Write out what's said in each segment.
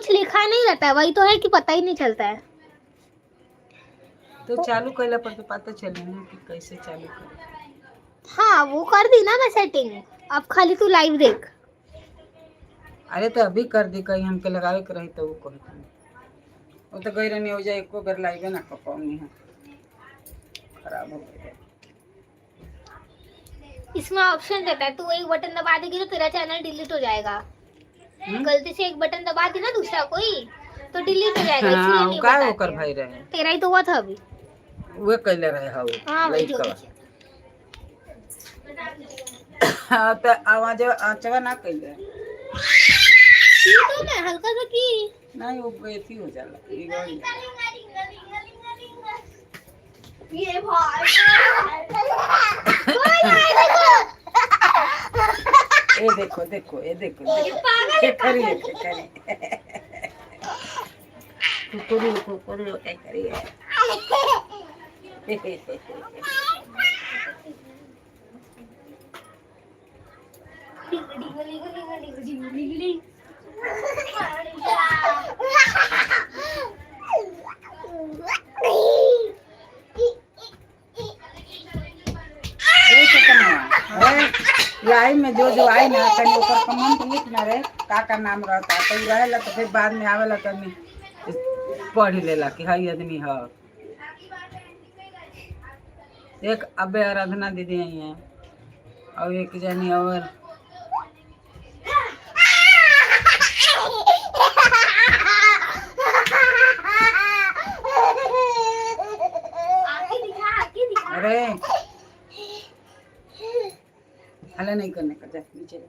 कुछ लिखा नहीं रहता है, वही तो है कि पता ही नहीं चलता है। तो चालू कैला पर तो पता चले ना कि कैसे चालू करे। हाँ, वो कर दी ना मैं सेटिंग। अब खाली तू लाइव देख। अरे तो अभी कर दी, कहीं हमके लगावे के रही तो वो कहती। वो तो गई रहनी हो जाए, एको बेर लाइवे ना कर पाऊनी है, खराब हो गया। इसमें ऑप्शन रहता है, तू एक बटन दबा देगी तो तेरा चैनल डिलीट हो जाएगा। हम्म? गलती से एक बटन दबा दी ना दूसरा कोई तो डिलीट हो जाएगा, इसीलिए हाँ, नहीं का बताते ओकर हैं। भाई रहे। तेरा ही तो हुआ था अभी। उहे कैले रहे हौ। हाँ, वही जो लइकवा। भी किया। हाँ, तो आवाज आचवा ना कैले। की तो मैं हल्का सा की। नहीं, वो अथी हो जाला, बिगड़ जाला। ये भाई कोई नहीं देखो। ए देखो देखो, ए देखो देखो। पागल है। करी है, करी कुकुरु कुकुरु क्या करी है। ए चेतनवा, ए लाइव में जो जो आई ना, तनी ओकर कमेंट लिख ना रे, का का नाम रहता तो उ रहेला, तो फिर बाद में आवेला तनी पढ़ लेला कि हई आदमी ह। एक अबे आराधना दीदी आई है और एक जनी और। आके दिखा, आके दिखा। अरे, हल्ला नहीं करने का, जा नीचे जा।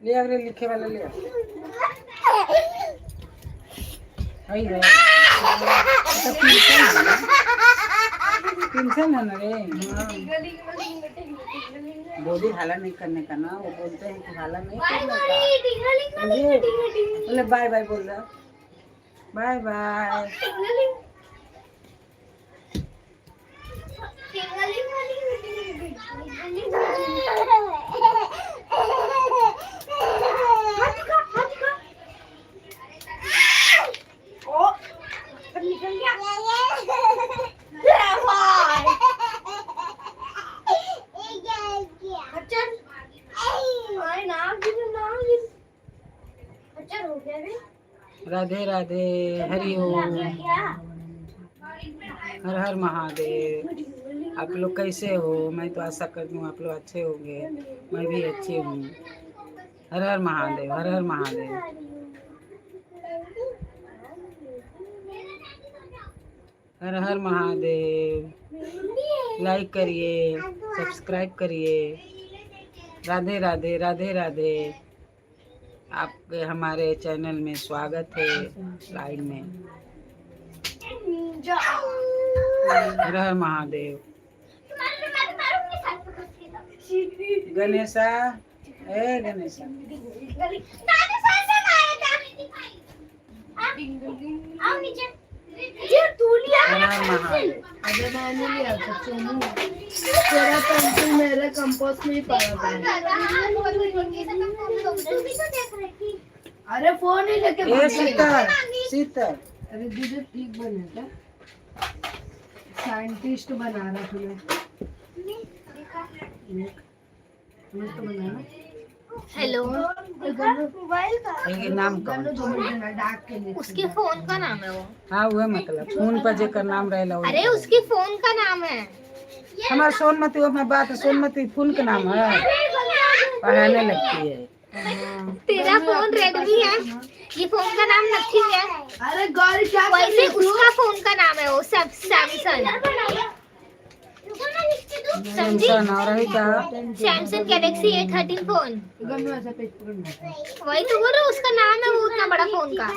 ले अगले लिखे वाला ले आ। हई है तो पेंसिल है ना, पेंसिल है ना रे। हाँ। बोली हाला नहीं करने का ना, वो बोलते हैं कि हाला नहीं बाय। करने का। गौरी। ये बोले बाय बाय बोल रहा, बाय बाय। हाथ दिखा, हाथ दिखा। ओ, निकल गया। भाई चल आई ना गिर, ना गिर। अच्छा, हो गया भी। राधे राधे, हरि ओम, हर हर महादेव। आप लोग कैसे हो? मैं तो आशा करती हूँ आप लोग अच्छे होंगे। मैं भी अच्छी हूँ। हर हर महादेव, हर हर महादेव, हर हर महादेव। लाइक करिए, सब्सक्राइब करिए। राधे राधे, राधे राधे। आपके हमारे चैनल में स्वागत है, लाइव में। हर हर महादेव। गणेशा, ए गणेशा। आओ नीचे। ये तू लिया। हर हर महादेव। अबे, मैंने लिया था सोनू, तेरा पेंसिल मेरे कंपोस्ट में ही पड़ा था। अरे, फोन ही लेके ए भाग गई। शीतल, शीतल। अरे दीदी, ठीक बने क्या? साइंटिस्ट बना रहा तुम्हें। मस्त बना ना? हेलो। मोबाइल का। एक नाम कौन? डाक के लिए। उसके फोन का नाम है वो। हाँ, वह मतलब फोन पर जेकर नाम रहेला वही। अरे, उसके फोन का नाम है। हमारा सोनमती, वो मैं बात, सोनमती फोन का नाम है, पढ़ाने लगती है। तेरा फोन रेडमी है, ये फोन का नाम नथिंग है। अरे गौरी, क्या कर वैसे रही है तू? उसका फोन का नाम है वो सब सैमसंग, समझी? सैमसंग और है क्या? Samsung Galaxy A13 phone. Gannu, ऐसा पेज पकड़ना। वही तो बोल रहा हूँ, उसका नाम है वो उतना बड़ा फोन का।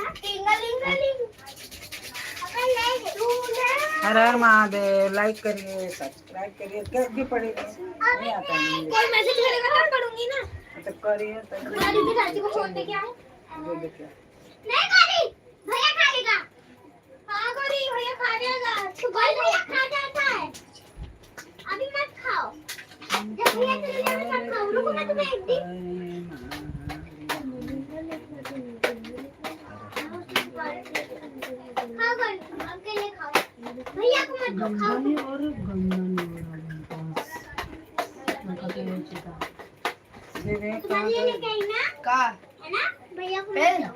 हर हर महादेव। लाइक करिए, सब्सक्राइब करिए। कैसे पढ़ेगा? नहीं आता है मुझे। कोई मैसेज करेगा तब पढ़ूंगी ना। तो करिए तो। गाड़ी से चाची को फोन दे के आए। जो देखे। नहीं गौरी, भैया खा लेगा। हाँ गौरी, भैया खा लेगा। सुबह भैया खा जाता है, अभी मत खाओ। जब भैया चले जाए तब खाओ। रुको, मैं तुम्हें एक दिन खाओ गन्नू, अकेले खाओ, भैया को मत दो। गंदा खाओ। नहीं और गंदा नहीं हो रहा मेरे पास। मैं कभी नहीं चीता। दे दे। तुम्हारे लिए लेके आई ना? का? है ना? भैया को मत पेन? दो।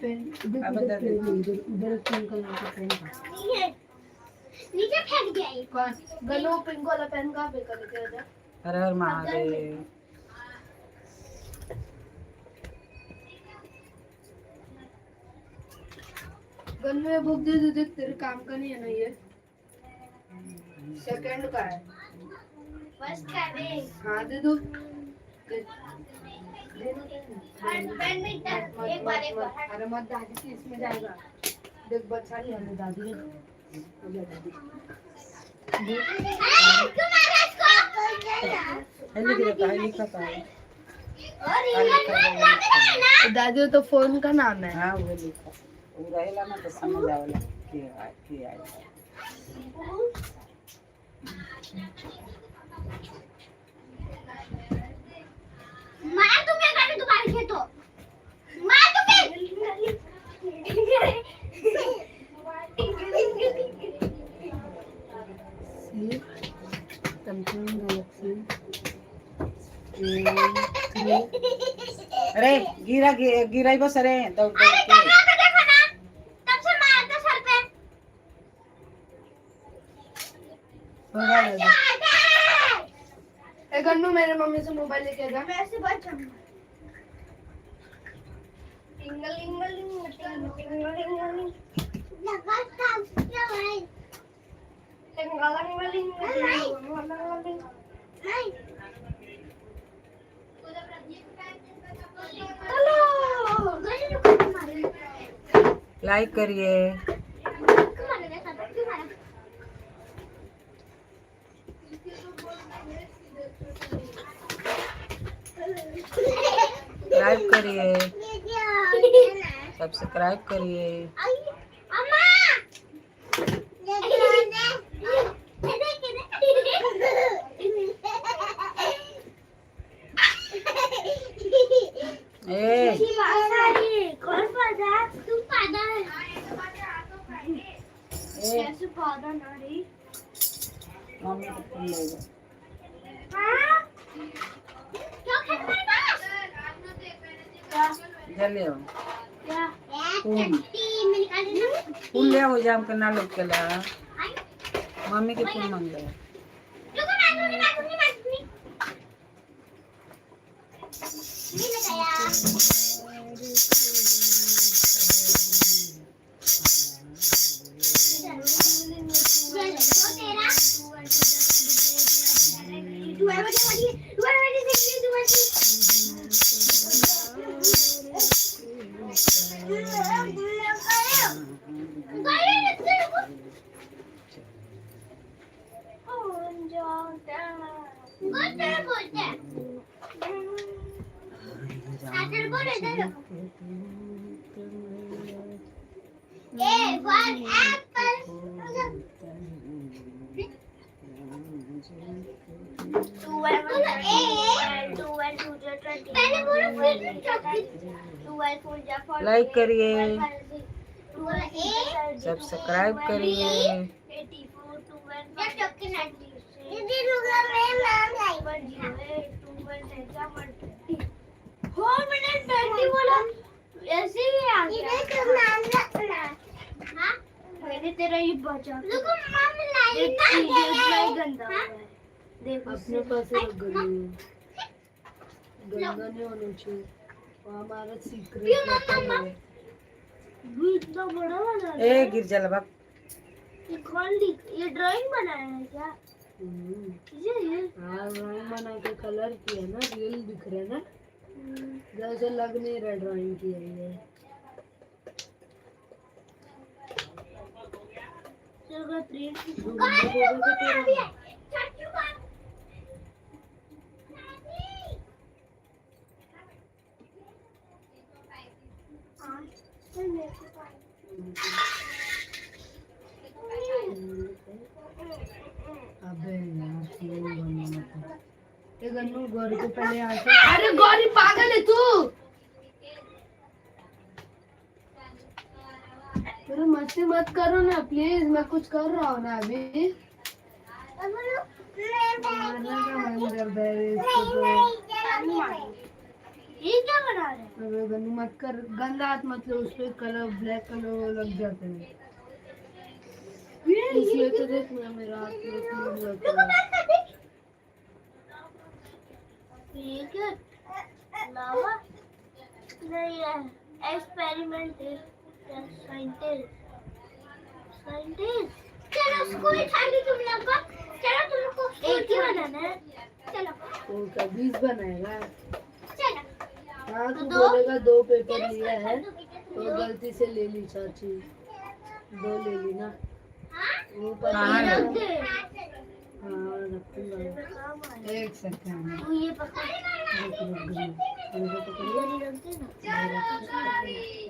पेन। अब इधर दे दे। पेन, इधर उधर पिंक कलर का पेन था। ये नीचे फेंक दिया ये। कौन गनु पिंक वाला पेन कहाँ पे कर लेके आजा। हर हर महादेव। गन्नू, ये बुक दे दे, देख तेरे काम का नहीं है ना, ये सेकंड का है। फर्स्ट का बे। हाँ, दे दो, दे दे ना पेन। पेन में मत, एक बार मत, एक मत। बार। अरे मत, दादी की इसमें जाएगा। देख, बचा नहीं हमने दादी ने। अब जा दादी। अरे क्यों मारा इसको? है लिख देता है, लिखता है। और ये लग रहा है ना? दादी, तो फोन का नाम है। हाँ, वो लिखा वो रहेला ना तो समझ आवेला के आ के आए। मार दूंगी अगर दोबारा खेतो। मार दूंगी। C Samsung Galaxy A3। अरे गिरा गिराई बस, अरे दौड़ दौड़ अरे के। कमरा का देखो ना, तब से मारता सर पे। होगा दादी। आता। ए गन्नू, मेरे मम्मी से मोबाइल लेके जा। मैं ऐसे बहुत टिंगल टिंगल टिंगल टिंगल टिंगल लगा था भाई। टिंगल टिंगल टिंगल टिंगल। नहीं, चलो गली को मारे। लाइक करिए। क्यों मारे रे साहब? क्यों मारा? लाइक करिए, सब्सक्राइब करिए। अम्मा, ए। कौन पादा? तुम पादा। ए। कैसे पादा ना रे? मम्मी को फोन ले दो। हाँ? क्यों खेल मेरे पास? जल्दी आओ। क्या? कौन? चट्टी में निकाल देना। फोन ले हो जा, हमके ना लोग के ला। आई। मम्मी के फोन मांग ले। रुको, मारूंगी मारूंगी मारूंगी। मिल गया। चलो, तेरा। तू है बड़ी बड़ी, तू है बड़ी देखी, तू बड़ी। A for apple. बोलो A. पहले बोलो फिर चॉकलेट। लाइक करिए। बोलो A. Subscribe करिए। या चॉकलेट। दीदी रुको, मैं नाम लाई। हो, मैंने 20 बोला, ऐसे ही आ गया। इधर तो नाम रखना। हाँ? मैंने तेरा ये बचा। रुको, मम लाई ना। ये इतना ही गंदा हाँ? हुआ है देखो, अपने पास ही रख गई। गंदा नहीं होना चाहिए वो हमारा सीक्रेट। क्यों मम्मा? ये इतना बड़ा वाला। ए, गिर जाला बाप। ये कौन लिख, ये ड्राइंग बनाया है क्या ये? हाँ, ड्राइंग बना के कलर किया ना, रियल दिख रहा है ना, जैसे लग नहीं रहा ड्राइंग किया है ये। चलो प्रिंट। गाड़ी रुको ना, अभी चाचू का। अबे यार, क्यों बनाना था? एक गन्नू, गौरी को पहले यहाँ से। अरे गौरी, पागल है तू? अरे मस्ती मत करो ना प्लीज, मैं कुछ कर रहा हूँ ना अभी। मारने का मन करता है इसको तो। ये क्या बना रहे हैं? अबे गन्नू, मत कर, गंदा हाथ मत लो उस पे, कलर, ब्लैक कलर वो लग जाते हैं इसलिए तो। देख ना, मेरा हाथ पूरा क्लीन रहता है। ये क्या, लावा नहीं है? Experiment, scientist, scientist. चलो स्कूल खाली तुम लोग को, चलो तुम लोग को एक ही बनाना है, चलो। वो क्या 20 बनाएगा? चलो। हाँ, तू दो। बोलेगा दो पेपर चलो लिया स्कूल है। छोड़ दो बेटा तुम तो लोग। गलती से ले ली चाची, दो ले ली ना। हाँ? वो पता कहाँ नहीं। है? रख दे। हाँ, रखूंगा। एक सेकंड। तू ये पकड़। रुक रुक गन्नू, इनको पकड़िए। इधर ही रख दे ना।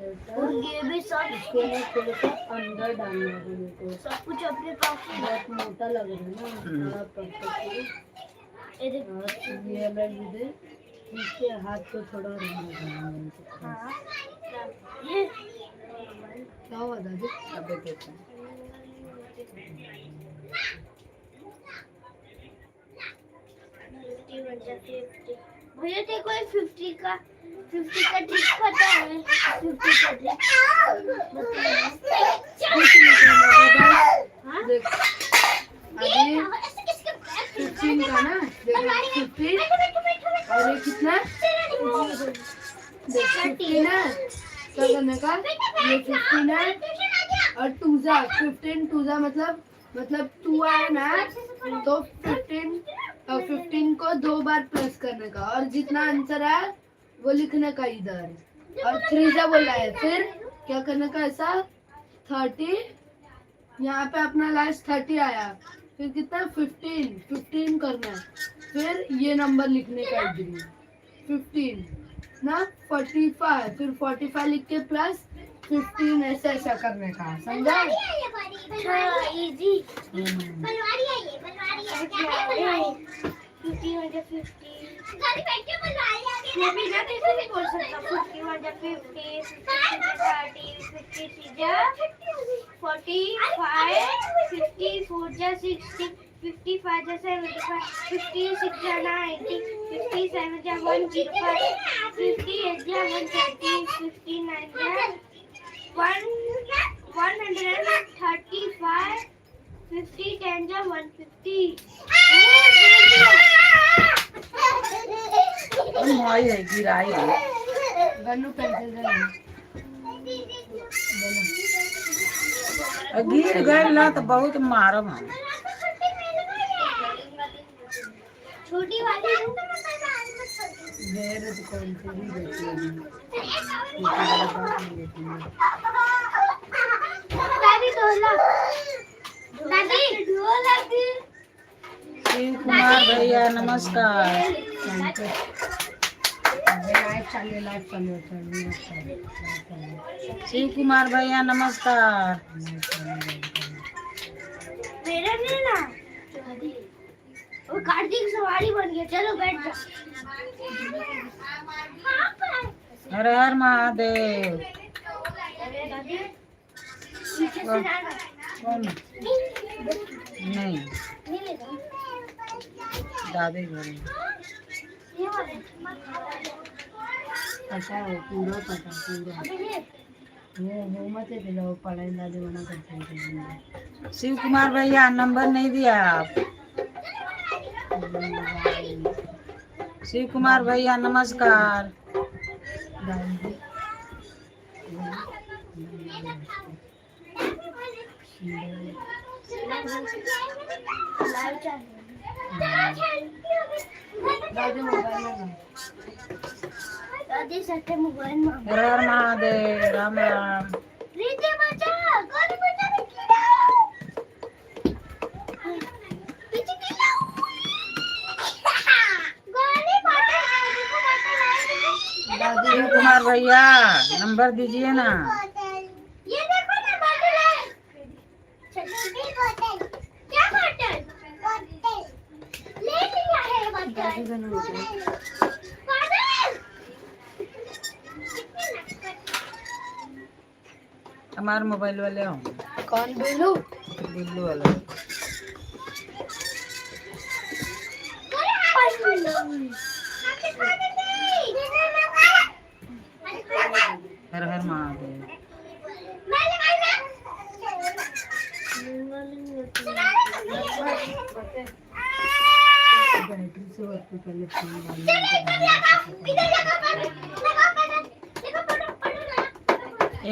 ऐसा। और ये भी सब। इसको ना थोड़ा सा अंदर डालना है मेरे को। सब कुछ अपने पास ही। बहुत मोटा लग रहा है ना। हाँ, परफेक्ट। ये देख। हाँ, ये अलग भी दे। इसके हाथ को थोड़ा रंग लगाना है मेरे को। हाँ, ये। क्या हुआ दादी? अबे देते हैं। 50 बन जा 50। भैया, तेरे को 50 का ट्रिक पता है? 50 का ट्रिक? कुछ नहीं करना हाँ? देख, अभी 15 का ना, देख, 15 और ये कितना है? देख, 15 है, क्या करने का? ये 15 है और टू जा 15, टू जा मतलब टू आया ना, तो 15, 15 को दो बार प्लस करने का और जितना आंसर आया वो लिखने का इधर। और थ्री जा बोला है, फिर क्या करने का? ऐसा 30, यहाँ पे अपना लास्ट 30 आया, फिर कितना? 15, 15 करना है, फिर ये नंबर लिखने का इधर, 15 ना, 45, फिर 45 लिख के प्लस 15, ऐसा ऐसा करने का, समझा? अच्छा, इजी। हम्म। बनवारी है ये, बनवारी है। क्या है बनवारी? 50 वन जा 50। गाड़ी बैठ के बनवारी आ गई। मैं बिना कैसे नहीं बोल सकता। 50 वन जा 50, 50 30, 50 थ्री जा 45, 54 जा 60, 55 जा 75, 56 जा 90, 57 जा 105, 58 जा 130, 59 जा 135, 50 10 जा 150। माई है, गिराई है। गन्नू, पेंसिल दे। और गिर गए ना तो बहुत मारब हम। छोटी वाली। मेरे दुकान से भी देती है। दादी, ढोलक, दादी, ढोलक। शिव कुमार भैया, नमस्कार। लाइव चालू, लाइव चालू, चालू, लाइव चालू, लाइव चालू। शिव कुमार भैया, नमस्कार। लाइव चालू, लाइव चालू। मेरा नहीं ना। वो कार्तिक सवारी बन गया, चलो बैठ जा। हर हर महादेव। अरे दादी, पीछे से जाना। कौन? नहीं। नहीं लेगा। दादी बोले। ये वाले। पता है, पूरा पता, पूरा। अबे ये। वो मत दिलाओ, पढ़ाई दादी मना करते हैं। शिव कुमार भैया, नंबर नहीं दिया आप। शिव कुमार भैया, नमस्कार। दादी। लाइव चालू है। दादी, मोबाइल में। दादी, सत्य मोबाइल में। हर हर महादेव, राम राम। रीते बचा, कौन बचा? कीड़ा, पीछे कीड़ा। गोली बॉटल, देखो बॉटल है। शिव कुमार भैया, नंबर दीजिए ना। ये देखो ना, बॉटल है। चलो, बोतल। क्या बॉटल? बोतल ले लिया है, बोतल। काफी करना होता है। हमारे मोबाइल वाले हो। कौन बोलू? बिल्लू वाला। हर हर महादेव। बैटरी से वक्त पे पहले फोन डालना।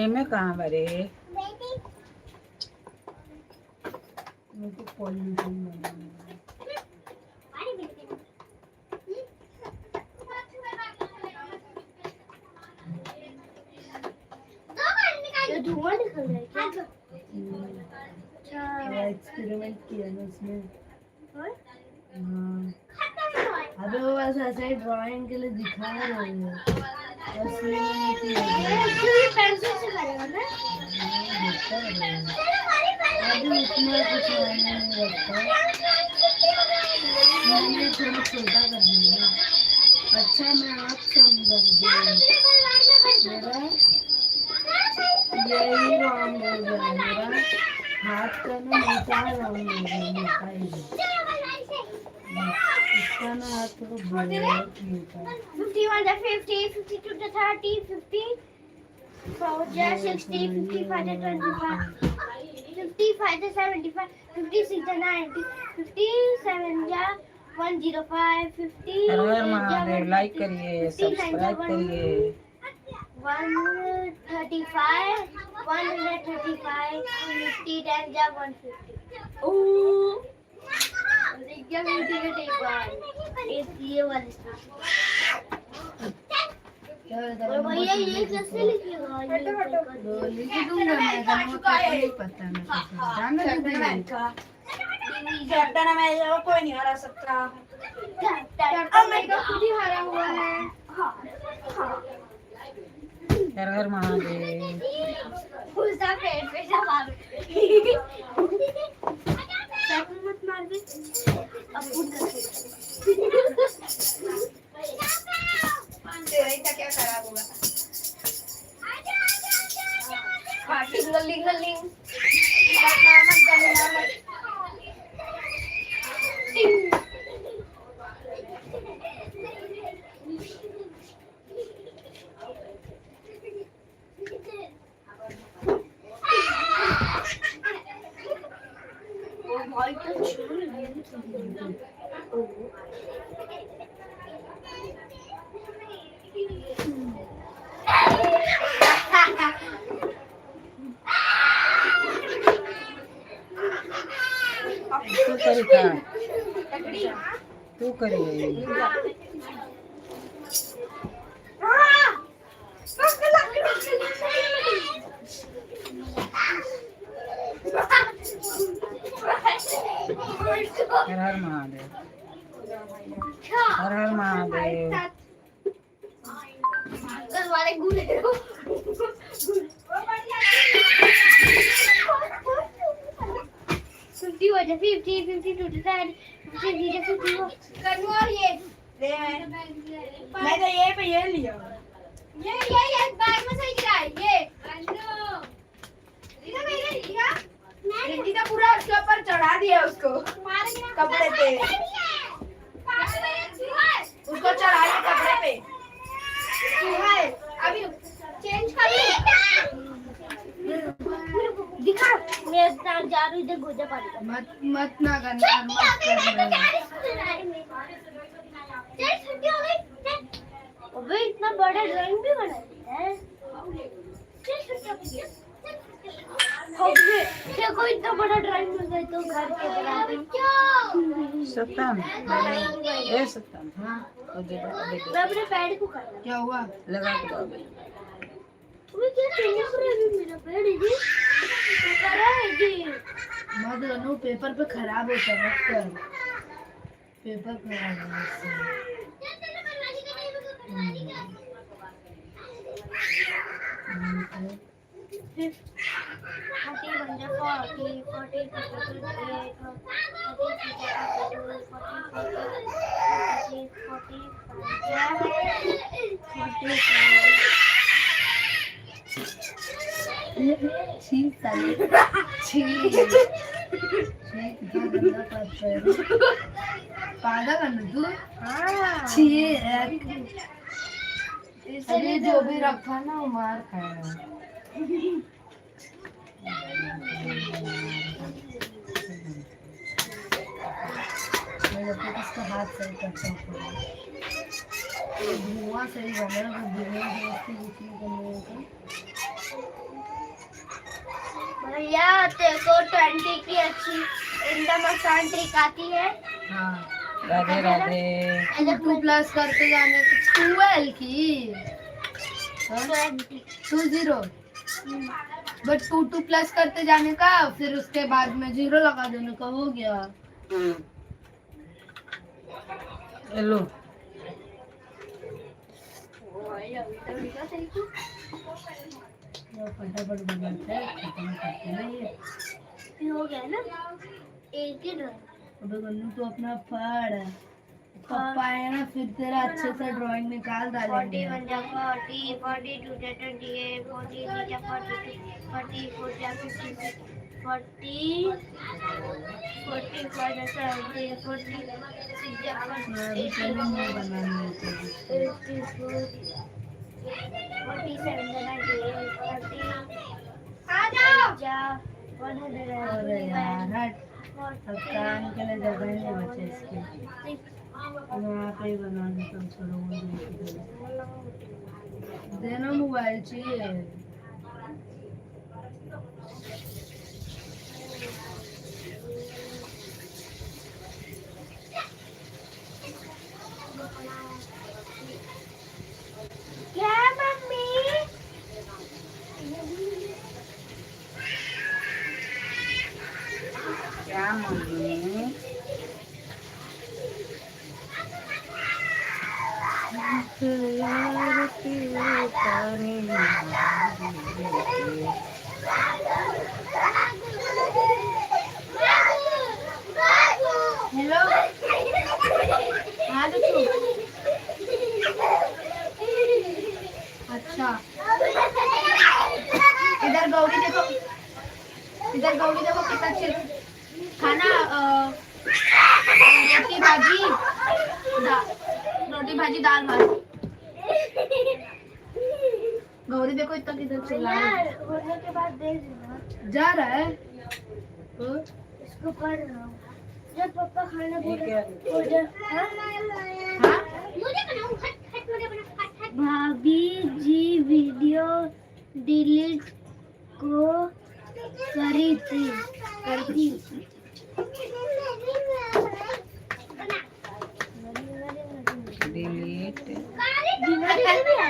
एमे कहाँ बारे? मेरे को पॉल्यूशन बनाना है। ये धुआं निकल रहा है क्या? वो एक्सपेरिमेंट किया ना उसने। हाँ, अबे वो बस ऐसे ही ड्राइंग के लिए दिखा रहे हैं, असली में नहीं किया गया। ये पेंसिल से करेगा ना? देखता है। अभी इतना कुछ मायने नहीं रखता। मैंने थोड़ा छोटा कर दिया। अच्छा, मैं आप समझा दूँ, मेरा यही रॉन्ग हो गया। मेरा हाथ का ना मोटा रॉन्ग हो गया, मोटा ही है। इसका ना हाथ थोड़ा बहुत मोटा है। 51 जा 50, 52 जा 30, 54 जा 60, 55 जा 25, 55 जा 75, 56 जा 90, 57 जा 105, 50 हर हर महादेव। लाइक करिए, सब्सक्राइब करिए। 135, 135, 50 10 जा 150। ओ क्या मिनट, एक बार एक ये वाले। क्या होता और भैया, ये कैसे लिखेगा ये? है? लिख दूंगा मैं, तो नहीं पता मेरे को। जाने दीजिए। कैप्टन अमेरिका को कोई नहीं हरा सकता। अमेरिका खुद ही हारा हुआ है। हर हर महादेव। उसका पेट पे जवाब मत मार दे अब खुद। तेरा ही था क्या खराब हुआ? लिंग लिंग। भाई तो छोड़ दिया। तू करी का? तू करी? हर हर महादेव, हर हर महादेव। कल वाले गुले हो। 50 was a 50, 52 to 30, 53 to 54. करूँ और ये ले, मैं तो ये पे ये लिया। ये बैग में से गिरा है ये। रीता मेरे, रीता। रंजीता पूरा उसके ऊपर चढ़ा दिया उसको, कपड़े पे उसको चढ़ा दिया कपड़े पे। चूहा है। अभी चेंज कर दिखा, मैं नाक जा रही इधर गोजा पानी का। मत मत ना करना, मत करना। चल, छुट्टी हो गई, चल। अबे, इतना बड़ा ड्राइंग भी बना दिया है। चल, छुट्टी हो गई, चल, छुट्टी हो गई। अबे देखो, इतना बड़ा ड्राइंग हो गया तो घर के बराबर। सत्यम, ए सत्यम। हाँ। और दे दो, अभी दे। मैं अपने पैड को कर रहा क्या हुआ? लगा के दो अभी। हूँ। अबे क्या चमक रहा है अभी मेरा पैड जी, कर रहा है जी। मत करो, पेपर पे खराब होता है, मत कर, पेपर खराब होगा इससे। 31 जा 40, 40, 48, 43, 42, 44, 43, जा 45। छी साले, छी छी, कितना गंदा करता है। पागल है ना तू? हाँ। छी। अरे जो भी रखा ना वो मार खाएगा। मैं जब तक इसका हाथ सही करता हूँ पूरा। ये धुआं सही बना, वो धुआं जो उसकी उसमें करने का। भैया, तेरे को 20 की अच्छी एकदम आसान ट्रिक आती है? हाँ। राधे राधे। टू प्लस करते जाने, 12 की 20। 2 0, बट 2 2 प्लस करते जाने का, फिर उसके बाद में जीरो लगा देने का, हो गया। हेलो। ये फटाफट बनाते हैं, खत्म करते हैं ना ये। हो गया ना एक ही ड्राइंग। अबे गन्नू, तू अपना पढ़, पप्पा आए ना, फिर तेरा अच्छे से ड्राइंग निकाल 40 डालेंगे। 1 जा 40, 42 जा 28, 43 जा 42, 44 जा 56, 40 45 जा 70, 46 जा मैं अभी पहले मुंह बनाने देती हूँ। 84, 47 जा 98, 40 जा 100। अरे यार हट, अब कान के लिए जगह ही नहीं बचे इसके। यहाँ पे ही बना देता हूँ, छोड़ो वो दूसरी। देना, मोबाइल चाहिए। क्या मम्मी? क्या मम्मी? आरती उतारे। हेलो, हाँ तो अच्छा, इधर गौरी देखो, इधर गौरी देखो, कितना अच्छे खाना, रोटी भाजी, रोटी भाजी दाल भात। गौरी देखो, इतना किधर चला है। यार, होने के बाद दे देना। जा रहा है हाँ? इसको पढ़ रहा हूँ जब पापा खाना ठीक पूरा है। हो जाए, हाँ? हाँ। मुझे बनाओ, हट हट, मुझे बनाओ, हट हट। भाभी जी, वीडियो डिलीट को करी थी, करती। डिलीट।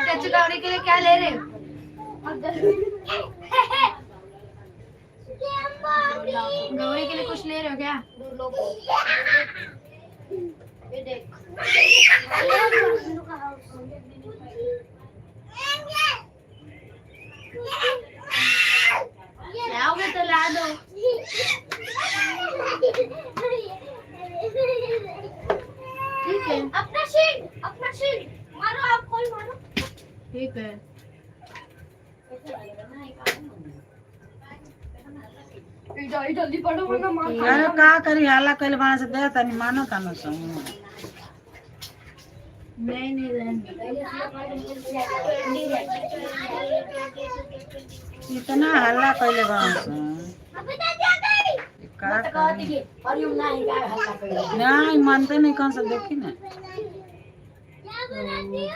चाचू, गौरी के लिए क्या ले रहे हो? गौरी के लिए कुछ ले रहे हो क्या? ये देख। लाओगे तो ला दो। ठीक है। अपना शील्ड, अपना शील्ड मारो, आप कोई मारो। ठीक है। जल्दी पढ़ो वरना मार। अरे का करी, हल्ला कइले बाड़ा से, दे तनी मानो तानो सो। नहीं नहीं, रहने। इतना हल्ला कइले बाड़ा से। अबे दादी आ गई। का करी? नहीं मानते, नहीं कौन सा देखी ना। क्या बनाती हो?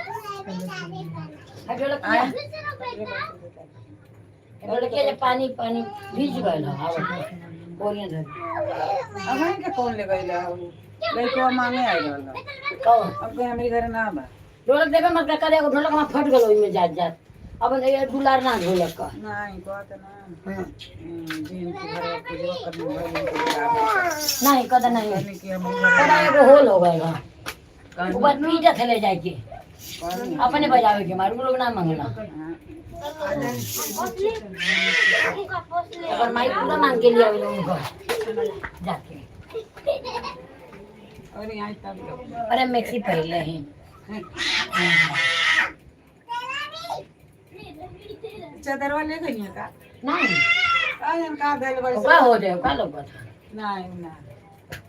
आए। लड़के पानी पानी भीज गए बोरियां धर। अब हम के कौन ले गइल? लइकवा मांगे आइल रहल। कौन? अब कहीं हमरी घरे ना बा। ढोलक देबे मत करे, एगो ढोलक में फट गेलो ओइमे जात जात। अब ये दुलार ना ढोलक का। नहीं कहत ना, दिन के घर पूजवा करनी भइल के बुलावे। नहीं कद नहीं। कहनी कि हमरी घरे कदा एगो होल हो गएगा। कहनी। ऊपर पीटा थे जाए के। कहनी। अपने बजावे के मारू लोग ना मांगना। हाँ। अगर माई पूरा मांग के लिया उनको जाके। और यहाँ तब लोग अरे मैक्सी पहले ही। चदरवा ले गई है का? नहीं। का जन का भेल बड़ी। ओका हो जाए, ओका लोग बता। नहीं ना।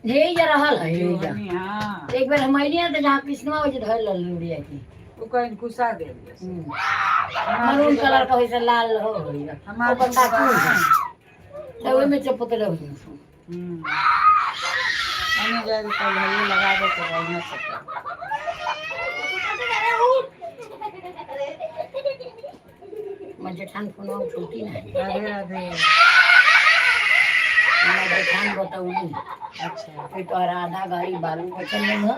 ये जा रहल है, ये जा। जोनी, हाँ। एक बार हम अइली तो जहाँ कृष्णवा हो धर लल उड़िया की। उ कहीं कुसा दे। मरून कलर का होइसे, लाल हो होइए। हमार ओकर कार्टून है तो ओहि में चपोतले होइए। हम्म, हमें जाए तो भैया लगा दे तो बढ़िया से। मैं जेठान फोन उठौती नहीं। राधे राधे। मैं जेठान बताऊँ। अच्छा। फिर तोहरा आधा गाड़ी बालू बचल नहीं है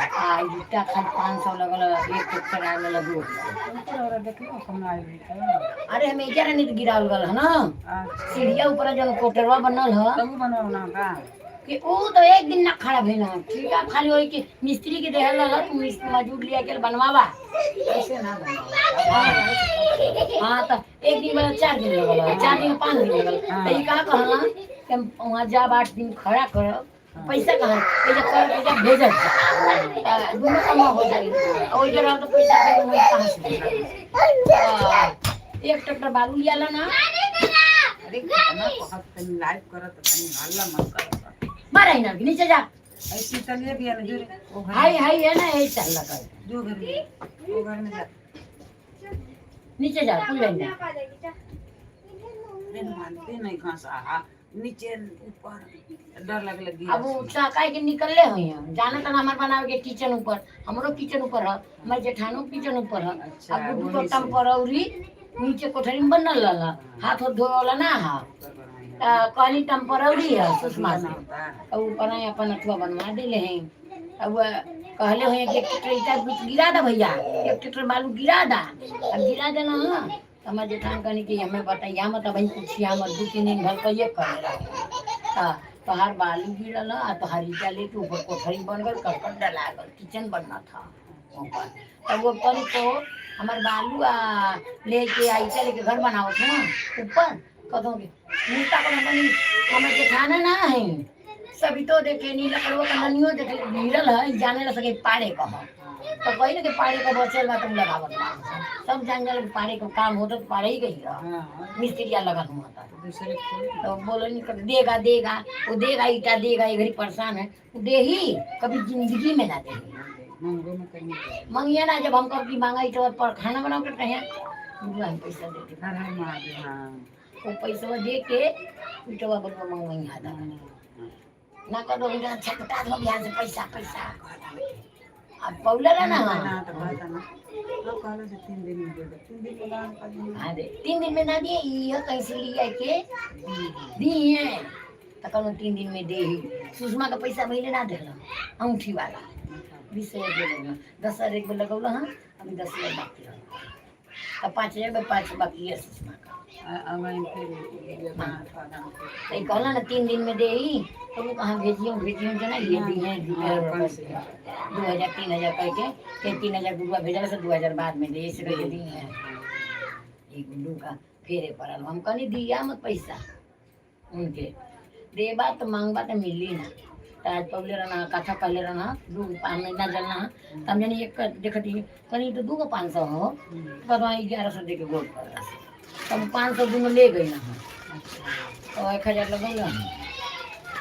आ ईटा खाली 500 लगल, एक ट्रैक्टर आवे लगो। ऊपर और देखलो कम आई भी तो। अरे हम एजा नहीं तो गिरावल गल है ना। अच्छा। सीढ़िया ऊपर जन कोटरवा बनल है। तब बनाओ ना का? कि ऊ तो एक दिन ना खड़ा भेल है, ठीक है, खाली होई कि मिस्त्री के देहल रहल, तू मिस्त्री मजदूर लिया के बनवावा। ऐसे ना बनाओ। हाँ, तो एक दिन वाला 4 दिन लगल है, 4 दिन 5 दिन लगल। हाँ। तो ई का कहला कि हम वहाँ जाब 8 दिन खड़ा करब, पैसा कहाँ पैसा कर पैसा भेजल जा। दुनू कमा हो जाई और इधर तो पैसा फिर वही कहाँ से देगा? तो एक ट्रैक्टर बालू लिया ला ना। अरे कितना बहुत तनी लाइव करत तनी हल्ला मत कर। मारा ही ना, नीचे जा। ऐसी चलिए भी है ना जो वो घर। हाय हाय है ना, यही चल रहा है। जो घर में, वो घर में जा। नीचे जा, कुल जाएंगे। आ जाएगी, जा। अरे मानते नहीं घास आहा नीचे ऊपर डर लग लगी। अब वो काहे के निकलले हुई हैं जाना तना हमार बनावे के किचन ऊपर, हमरो किचन ऊपर है, हमार जेठानो किचन ऊपर है। अच्छा, अब गुड्डू वही को से। टम पर औरी नीचे कोठरी में बनल रहला, हाथ हाथ धोए वाला ना हा। ऊपर बनाई है। त कहली टेम्पररी है सुषमा से। होता है। और ऊपर ही अपन अथुआ बनवा देले हैं। अब वह कहले हुए कि एक ट्रैक्टर ईटा कुछ गिरा दा भैया, एक ट्रैक्टर बालू गिरा दा। अब गिरा देना। हाँ, तो हमारे जेठान कहने कि हमें बताइया मत, अब पूछिया मत, 2-3 दिन भर तो ये करे। हाँ, तोहार बालू गिरल है, आ तोहार ईटा लेके ऊपर कोठरी बन गल, करकट डला गल, किचन बनना था ऊपर। तब वो करी तो हमार बालू आ लेके आ ईटा लेके घर बनावत है ना ऊपर कदों के नीता को बनी। हमार जेठाना ना है, सभी तो देखे नी लकड़वा का ननियो देखे गिरल है, जाने ला सके पाड़े का है। तो कही ना कि पाड़े का बचल बा तुम लगावत बा, सब जान जाला कि पाड़े का काम होता तो पाड़े ही गई रहा। हाँ। मिस्त्रिया लगल हुआ था। तो दूसरे को तो बोलो नहीं कर देगा, देगा वो देगा, ईटा देगा, ये घड़ी परेशान है वो दे ही कभी जिंदगी में ना दे। मंगो में कहीं नहीं। मंगिए ना, जब हम कभी मांगा ईटा पर खाना बनाओ के कहें बुआ हम पैसा दे दे। हर हर महादेव, हाँ। वो पैसा दे के ईटवा बलुआ मंगवाई आधा ना करो इधर छटका दो बिहार से पैसा पैसा अब पौला ना। ना तो कहता ना तो कहलो से 3 दिन में दे दे, 3 दिन में दान कर। हाँ दे, 3 दिन में ना दिए, ये कैसे लिया के दिए तो कहूँ 3 दिन में दे ही। सुषमा का पैसा पहले ना दिल, अंगूठी वाला 20,000 दे देना, 10,000 एक बार लगौला। हाँ, अभी 10,000 बाकी रहा तो 5,000 में पाँच बाकी है सुषमा का। अब फिर तो ये कहला ना 3 दिन में दे ही, तो वो कहाँ भेजियो भेजियो जना ये दिए 2,000 3,000 कह के फिर 3,000 गुरुआ भेजल से 2,000 बाद में दे, ऐसे करके दिए हैं। ये गुड्डू का फेरे पड़ल, हम कहनी दिया मत पैसा उनके, देबा तो मांगबा तो मिली ना। तो आज पबले रहना कथा कहले रहना दू पाँच में ना जलना तो हम जानी एक देखती कहनी तो 2 गो 500 हो तो 1,100 दे के गोल कर रहा, तब 500 दूनो ले गई ना हम। तो 1,000 लगौला,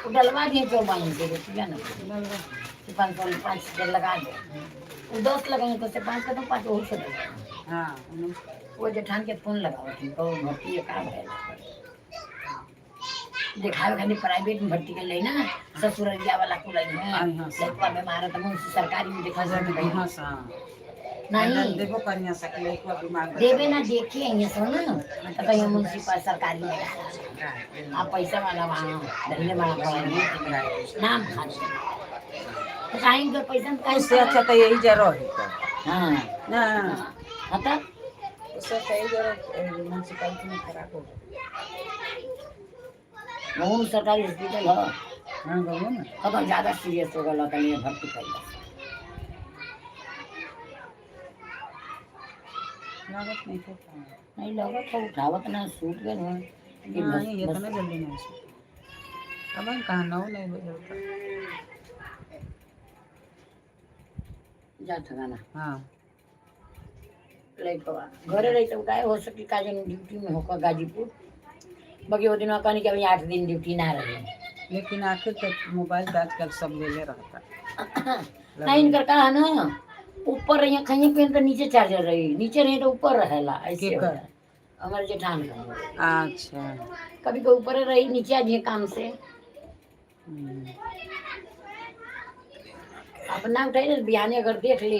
वो डलवा दिए चौबाइन से रुपया ना से 500 5,000 लगा दे, वो 10 लगाएंगे तो से पाँच का तो पाँच और से दे। हाँ। वो जेठान के फोन लगाओ तो भर्ती है का भैल देखावे खाली प्राइवेट में भर्ती कर ले ना, ससुररिया वाला कुल है। आई हाँ। लड़का बीमार है तो मुंशी सरकारी में देखा हजार सकते हाँ सा नहीं। देबो करिया सकले एक बार बीमार। देवे ना देखे यहाँ सो ना तो कहीं मुंशी पास सरकारी में डाला। आप पैसा वाला वहाँ धरने वाला पढ़ाई नाम खाली तो कहीं तो पैसा में कहीं उससे अच्छा तो यही जरो है। हाँ। ना। हाँ तब उससे अच्छा यही जरो म्युनिसिपैलिटी में खराब हो गया। वो सरकारी हॉस्पिटल है। हाँ, बोलो ना। तब ज्यादा सीरियस हो गया तनी भर्ती कर लागत नहीं थे। नहीं लगत हो, उठावत ना सूट गए हो। नहीं, ये इतना जल्दी नहीं हो। अब हम कहाँ 9 नहीं बजे होता। जात गाना। हाँ। लड़कवा घरे रही तो उठाए हो सकी का जन ड्यूटी में होकर गाजीपुर, बाकी वो दिन कहनी कि अभी 8 दिन ड्यूटी ना रहे। लेकिन आखिर तो मोबाइल तो आजकल सब ले ले रहता। नहीं, इनकर का है ना, ऊपर रही खाइए पेन तो नीचे चार्जर रही, नीचे रही तो ऊपर रहेला, ऐसे केकर? होला। हमारे जेठान का। अच्छा। कभी कोई ऊपर रही, नीचे आ जाइए काम से। अपना उठाई ना बिहाने, अगर देख ले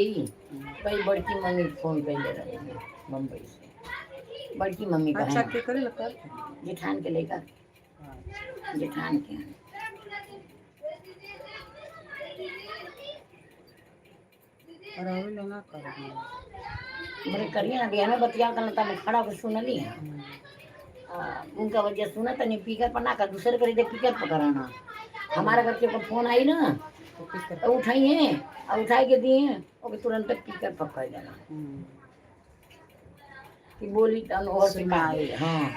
भाई, बड़की मम्मी फोन कर ले रहे हैं मुंबई से, बड़की मम्मी का अच्छा। है। के करे लगा? जेठान के लेकर, जेठान के। और अभी ना कर। मेरे करिए ना बिहान में बतिया कर तब खड़ा होकर सुनली है। उनका वजह सुना तो नहीं, पीकर पर ना कर, दूसरे करे दे पीकर पकड़ाना। हमारे घर के ऊपर फोन आई ना तो किस तो उठाइए और उठाई के दिए और तुरंत पीकर पकड़ देना कि बोली तन और से सुनाई। हाँ,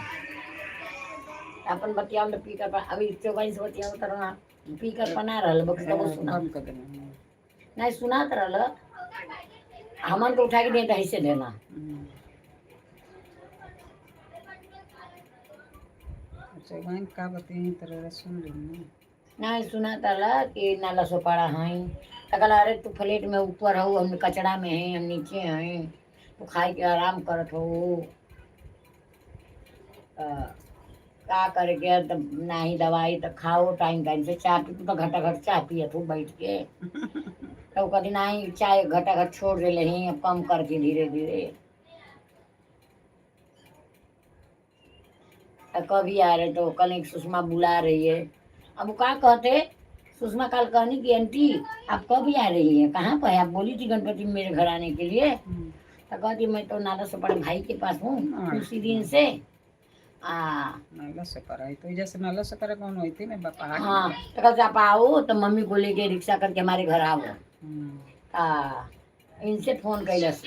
अपन बतियाओ तो पीकर पर, अभी चौबाईस बतियाओ तो ना पीकर पर ना रहल, बस तब सुना। कम कर देना। नहीं सुना तो रहल, हमन को उठा के दिए तो ऐसे देना। अच्छा, वहीं का बताइए तरह सुन ली ना। नहीं सुना तला कि नाला सोपाड़ा हैं तो कहला अरे तू फ्लेट में ऊपर हो, हम कचरा में हैं, हम नीचे हैं, तू खाए के आराम करत हो। त का करे के, तब ना ही दवाई तो खाओ टाइम टाइम से, चाय पी, तू तो घटा घट चाय पियत हो बैठ के। तो कभी ना ही चाय घटा घट छोड़ दे हैं, अब कम करके धीरे धीरे। तो कभी आ रहे तो कल एक सुषमा बुला रही है। अब वो का कहते, सुषमा कल कहनी कि आंटी आप कब आ रही है, कहाँ पर है आप? बोली थी गणपति में मेरे घर आने के लिए। तो कहती मैं तो नाला से बड़े भाई के पास हूँ उसी दिन से आ नाला से पर तो जैसे नाला से पर कौन होती थी ना बापा। हाँ, तो कहते आप आओ तो मम्मी को लेके रिक्शा करके हमारे घर आओ। इनसे फोन कैलस।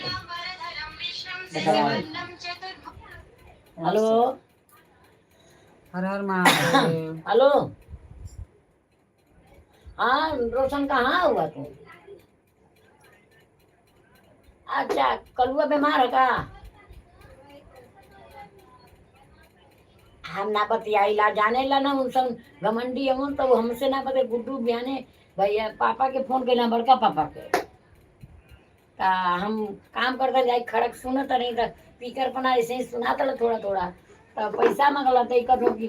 हेलो। हर हर महादेव। हेलो, हाँ रोशन, कहाँ हुआ तू? अच्छा, कलुआ बीमार है का? हम ना बतियाई ला, जाने ला ना, उन सब घमंडी हम तो हमसे ना बते। गुड्डू बिहाने भैया पापा के फोन कैला, बड़का पापा के। ता हम काम करते जाई खड़क सुनत नहीं तो पीकर पना ऐसे ही सुना था थोड़ा थोड़ा। तो पैसा मांगला तो कहो कि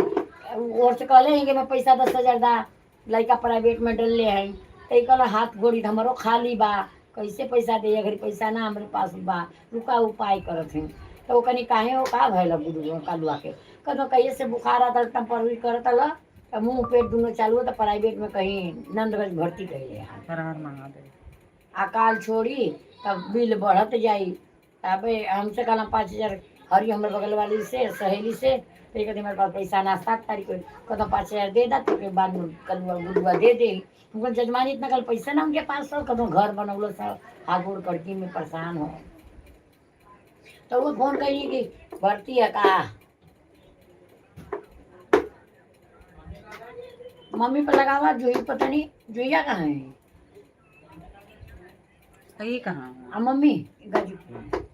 और से कहले हैं कि मैं पैसा 10,000 दा, लड़का प्राइवेट में डलले हैं। तो कहला हाथ गोड़ी हमारो खाली बा, कैसे पैसा दे, अगर पैसा ना हमारे पास बा, रुका उपाय करत हैं। तो वो कनी काहे हो का भइल गुरु कालुआ के? कहो कहिए से बुखार आता टेम्पररी करत ल तो मुँह पेट दोनों चालू हो, तो प्राइवेट में कहीं नंदगंज भर्ती कैले हैं। हर हर महादेव। अकाल छोड़ी तब बिल बढ़त जाई। तब हमसे कहला 5,000 हरी हमरे बगल वाली से सहेली से। तो कहते हमारे पास पैसा ना, 7 तारीख को कहता 5,000 दे दा तो के बाद में कलुआ गुडुआ दे दे। उनका जजमानी इतना कल पैसा ना उनके पास सर, कदों घर बनौलो सर, हाथ कड़की में परेशान हो। तो वो फोन करी कि भर्ती है का? मम्मी पर लगावा जूही, पता नहीं जुहिया कहाँ है। ये कहाँ है? आ मम्मी गाजीपुर।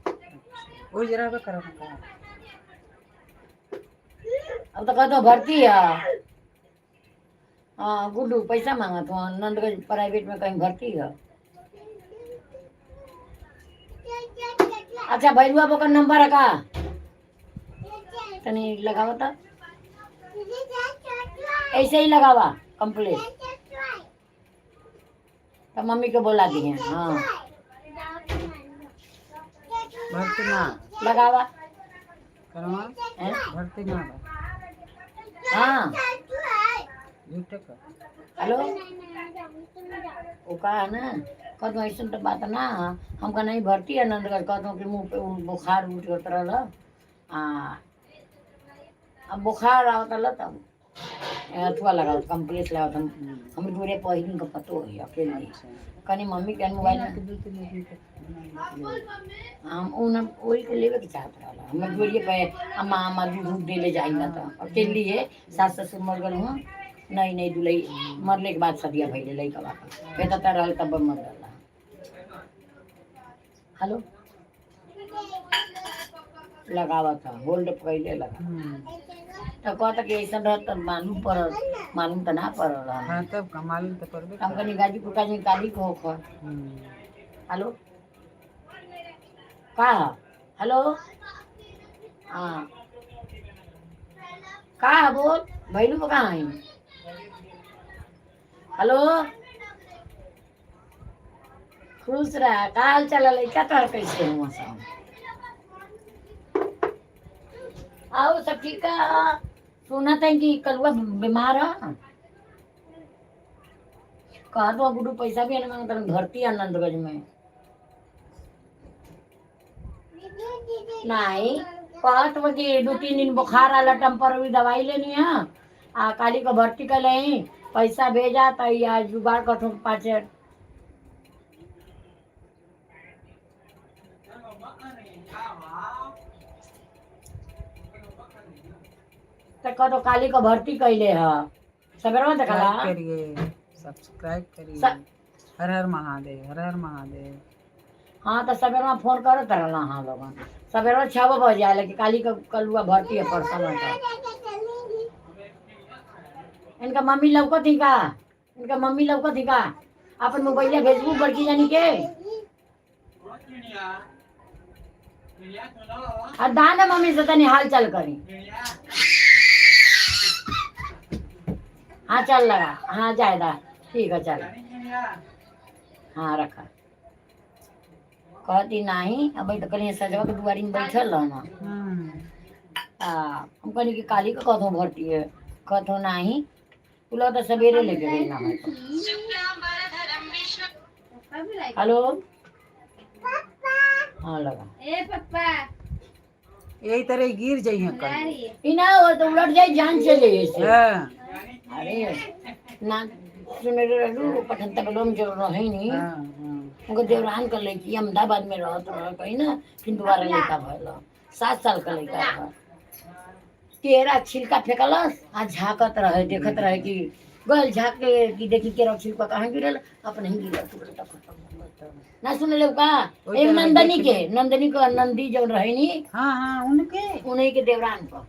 वो जरा करो कहाँ? अब तो कहते हो भर्ती है। हाँ गुड्डू पैसा मांगा तो नंदगंज प्राइवेट में कहीं भर्ती है। अच्छा, भैरुआ का नंबर है का? तनी लगावा था, ऐसे ही लगावा कंप्लीट। तो मम्मी को बोला दिए हाँ। भर्ती ना। लगावा। करवा। हैं? भर्ती ना बा। हाँ। झूठे का। हेलो, वो का है ना, कहते ऐसा तो बात ना हमका नहीं भर्ती है नंदगढ़। कहते कि मुँह पे उ बुखार उठ गत रहल। आ अब बुखार आवत रहल तब अथुआ लगाओ, कंप्लीट लगाओ। हम दूरे पहिन का पतो है अकेले। कनी मम्मी के मोबाइल में दो तीन आदमी के। हम उन वही के लेवे के चाहत रहल। हम जोड़िए पे अम्मा अम्मा दूध उध देले जाई ना तो अकेली है, सास ससुर मर गल हूँ। नहीं नहीं, दुलई मरले के बाद सदिया भइले लइका बाप। बेटा त रहल तब मर गल। हेलो लगावा था होल्ड पहले लगा। तो कहता कि ऐसा रहत त मालूम पड़ल, मालूम तो ना पड़ल रहा। हाँ तब का मालूम तो करबे। हम कनी गाजीपुर का जी काली को होख। हेलो, का ह? हेलो, हाँ, का ह बोल भैलू को कहाँ है? हेलो, खुश रहा, का हाल चाल है लइका तोहर, कैसे हुआ सब? आओ, सब ठीक है? सुना था कि कलुआ बीमार है, कहा तो गुड्डू पैसा भी नहीं मांगता, भर्ती आनंदगंज में नहीं। कहत बा कि 2-3 दिन बुखार आला, टेम्पररी दवाई लेनी है आ काली को भर्ती कर लही, पैसा भेजा तो या जुगाड़ कठो पाँच। तो कहो काली को भर्ती कैले है सवेरे में देखला। लाइक करिए, सब्सक्राइब करिए। हर हर महादेव, हर हर महादेव। हाँ, तो सवेरे में फोन करो तरह। हाँ लोगन सवेरे 6 बजे आए कि काली का कलुआ भर्ती है परसों का। इनका मम्मी लौकत ही का? इनका मम्मी लौकत ही का? अपन मोबाइल भेजबू बड़की जानी के आ दान मम्मी से तनी हाल चाल करी। हाँ, चल लगा। हाँ, जायदा ठीक है, चल। हाँ, रखा। कहती नहीं, अब तो कहीं सजवा के दुआरी में बैठल रहना। आ, हम कहनी कि काली के कहतो भर्ती है, कहतो नहीं, उ लोग तो सवेरे लेके गई ना है। हेलो, हाँ, लगा। ए पप्पा। यही तरह गिर जाइए कल। ई ना हो तो उलट जाए, जान चले जैसे। हाँ। अरे ना, सुने रहलू पठन तक लोम जो रहे नहीं। हाँ हाँ उनको देवरान कर लड़की अहमदाबाद में रहत रह कहीं ना, फिर दोबारा लड़का भइल, 7 साल का लड़का रह। केरा छिलका फेंकलस आ झाँकत रहे, देखत रहे कि गल झाँक के कि देखी केरा छिलका कहाँ गिरल, अपने ही गिरल तुरंत खत्म। ना सुन ले का? ओई एक तरह नंदनी देख के, नंदनी को नंदी जौन रहे नी। हाँ हाँ, उनके। उन्हीं के देवरान पर।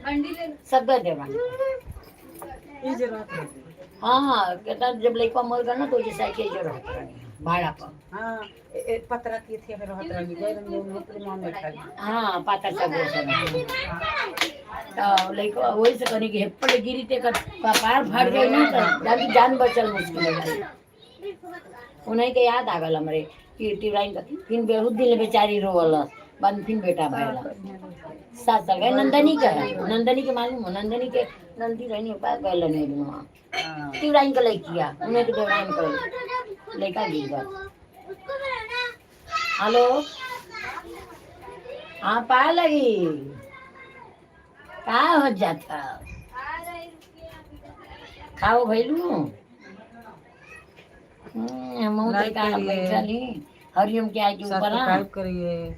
अंडी ले। सब देवरान। ये जे रहत रहे। हाँ, कहता जब लड़का मर गया ना तो जैसा कि जो रहत रही भाड़ा पर। हाँ, ए पतरा की थी में रहत रही, गए रंग नौकरी में बैठा। हाँ, पातर सब तो लड़का वही से कहने की हेप्पड़ गिरी ते कपार फट गई ना तो जान जान बचल मुश्किल हो गई। उन्हीं के याद आ गल हमरे कि टिवराइन का फिर बहुत दिन बेचारी रोवल, बाद में फिर बेटा भैला 7 साल का। नंदनी के है, नंदनी के मालूम हो? नंदनी के नंदी रहनी पा गए नहीं वहाँ। टिवराइन का लड़किया, उन्हीं के देवराइन का लड़का गिर गया। हेलो, हाँ, पा लगी, का हो जाता? खाओ भैलू। हम लाइक का करिए। बैठल ही हरिओम के आके ऊपर, हाँ। सब्सक्राइब करिए।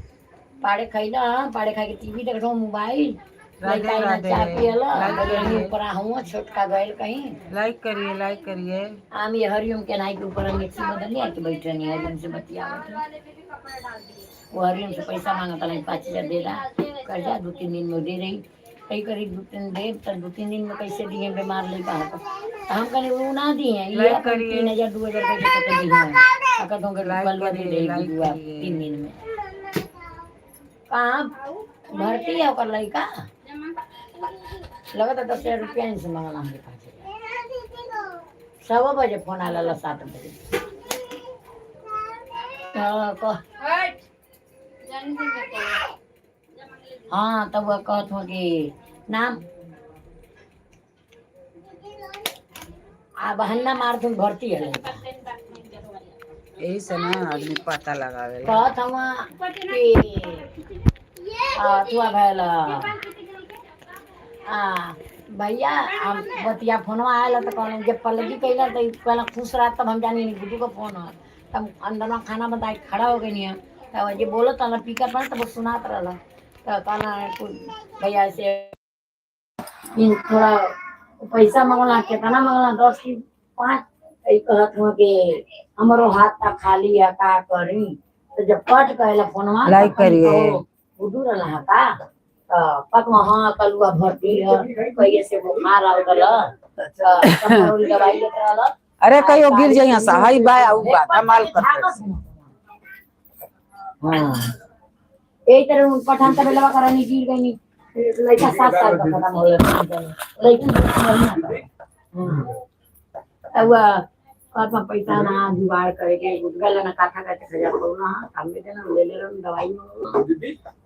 पाड़े खैला, पाड़े खा के टीवी देख रहा, मोबाइल। राधे लड़का इना राधे। चाय पियला। लाइक करिए। ऊपर हुआ, छोटका गयल कहीं। लाइक करिए, लाइक करिए। हम ये हरिओम के नाई के ऊपर हम मिक्सी बदल आके बैठे नहीं, हरिओम से बतिया। वो हरिओम से पैसा मांगता नहीं, 5,000 दे रहा कर्जा, 2-3 दिन में दे रही कई करीब 2-3 दे तो 2-3 दिन में कैसे दिए, बीमार लड़का है तो हम कहीं वो ना दिए ये लाइक अपन करिए। 3,000 2,000 करके तो दिए हैं, अगर तुम लाइक कल दे करिए, दे लाइक दुआ करिए। 3 दिन में कहाँ भर्ती है ओकर लड़का? लगता 10,000 रुपया इनसे मंगला हमरे 5,000। 1.25 बजे फोन आला, 7 बजे तो हट जाने दे मेरे को। हाँ, तब वह कहत हो कि नाम आ बहन्ना मार तुम भर्ती है लड़का। यही से ना आदमी पता लगावेला। कहत हुआ कि अथुआ भैल आ भैया, हम बतिया फोनवा आयल तो कहलन जब पलगी कैला तो कहला खुश रहा, तब हम जानी नहीं गुड्डू का फोन है। तब अंदर में खाना बना के खड़ा हो गई है, तब जे बोलत रहला पीकर पर तब सुनात रहला, तो कहला भैया से इन थोड़ा पैसा मंगला, कितना मंगला, 10 की 5। ई कहत हुआ कि हमरो हाथ ता खाली है, का करी? तो जब कट कहेला फोनवा लाइक करिए। उडू रहा का तो पकवा हाँ कलुआ भर्ती है कहिए से बुखार आव गल तो दवाई लेके रहल। अरे कहियो गिर जाइए सा हई बा उ बा धमाल करते। हाँ यही तरह उन पठान तबे लवा करानी गिर गई लड़का 7 साल का खत्म हो गया लड़की। अब और में पैसा ना जुगाड़ करे के गुटगा ना काठा काटे सजा करो ना काम में देना ले ले रहा दवाई में।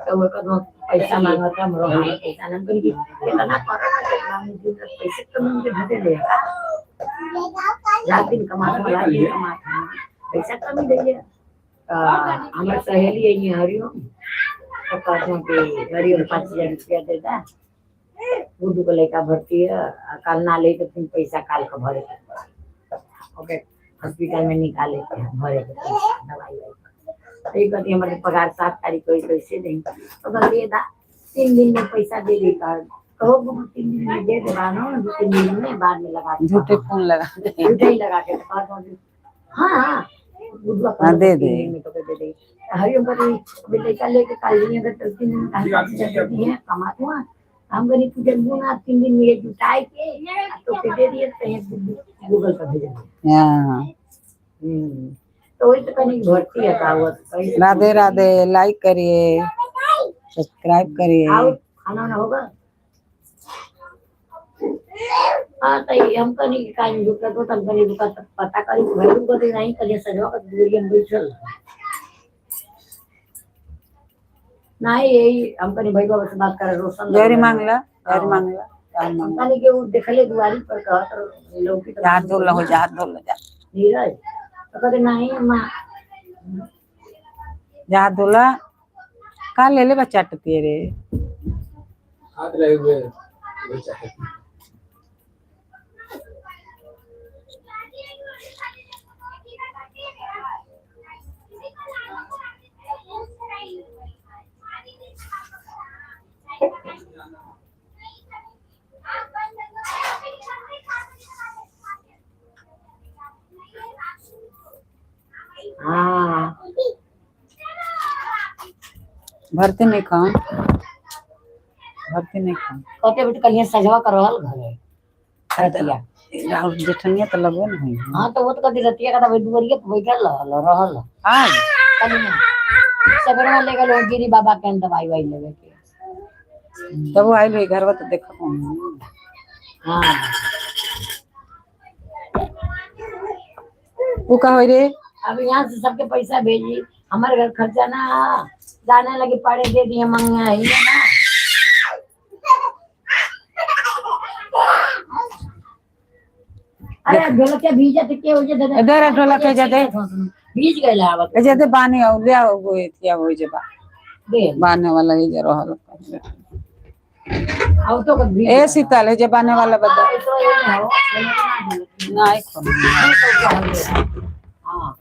तो वो कदम पैसा मांगता हमरो हाथ पैसा ना करी कितना करो ना पैसे तो मुझे भेजे ले रात दिन कमाते रात दिन कमाते पैसा कमी दे। हमारे सहेली है ये हरिओम, तो कहते हैं कि हरिओम 5,000 रुपया दे दा, गुड्डू को लड़का भर्ती है, आ कल ना ले तो फिर पैसा काल को भरे के पड़ी। ओके हॉस्पिटल में निकाले के हैं, भरे के पैसा दवाई why का। तो ये कहती हमारे पगार 7 तारीख को ही कैसे देंगे? तो कहती है दा 3 दिन में पैसा दे दी कर कहो गुड्डू 3 दिन में दे दे बानो 2-3 दिन में बाद में लगा दे। झूठे फोन लगा दे। झूठे ही लगा के तो कहते हैं कि हाँ हाँ गुडुआ हाँ, दे तीन दे। दिन में तो दे दे। हरिओम कहते अभी लड़का लेके कल नहीं अगर तो 3 दिन में कहाँ 5,000 दे दिए कमा दूंगा हम गरीब पूजा दूंगा 3 दिन में ये जुटाए के आ तो के दे दिए तो ये गूगल पर भेजा दिए। हाँ। तो वही तो कहीं भर्ती है का हुआ तो कहीं से राधे राधे। लाइक करिए, सब्सक्राइब करिए। आओ खाना वाना होगा। हाँ तो ये हम कहीं काज रुका तो हम कहीं रुका तो पता करी भाई रुका तो नहीं कहीं सजवा का दूरी हम बैठल नहीं यही हम कहीं भाई बाबा से बात कर रोशन जहरी मांगला, जहरी मांगला, जहरी हम मांगला। कहीं के वो देखले दुआरी पर कहत लौकी तो हाथ धो लो, जा हाथ धो लो, जा। नीरज तो कहते नहीं अम्मा। जा हाथ धोला का ले ले बच्चा टतिए रे। हाथ लगे हुए हैं, वो चाहे। हाँ। भरते नहीं खाओ, भरते नहीं खाओ। कहते बेटे कल सजवा करवाल घरे रतिया। राहुल जेठनिया तो लगबे नहीं। हाँ तो वो तो कभी रतिया का दुआरिया पर बैठल रहल रहल। आज कल सवेरे में ले गए गिरी बाबा के दवाई why लेवे के। तब वो आइल हुई घरवा तो देखा कौन। हाँ। वो का होई रे? अब यहाँ से सबके पैसा भेजी हमारे घर खर्चा ना जाने लगे पड़े दे दिए मंगा ही है ना। अरे ढोलकिया भीजा तो के हो जे दादा। इधर आ, ढोलक है जादे। भीज गए आवत। ए जदे बाने आओ ले आओ गो एथिया होई जे बा दे। बाने वाला ये जे रहल। आउ तो भीज। ए शीतल है जे बाने वाला बता। हाँ, तो ये ना हो, ये ना ढोलक। नहीं खो। हाँ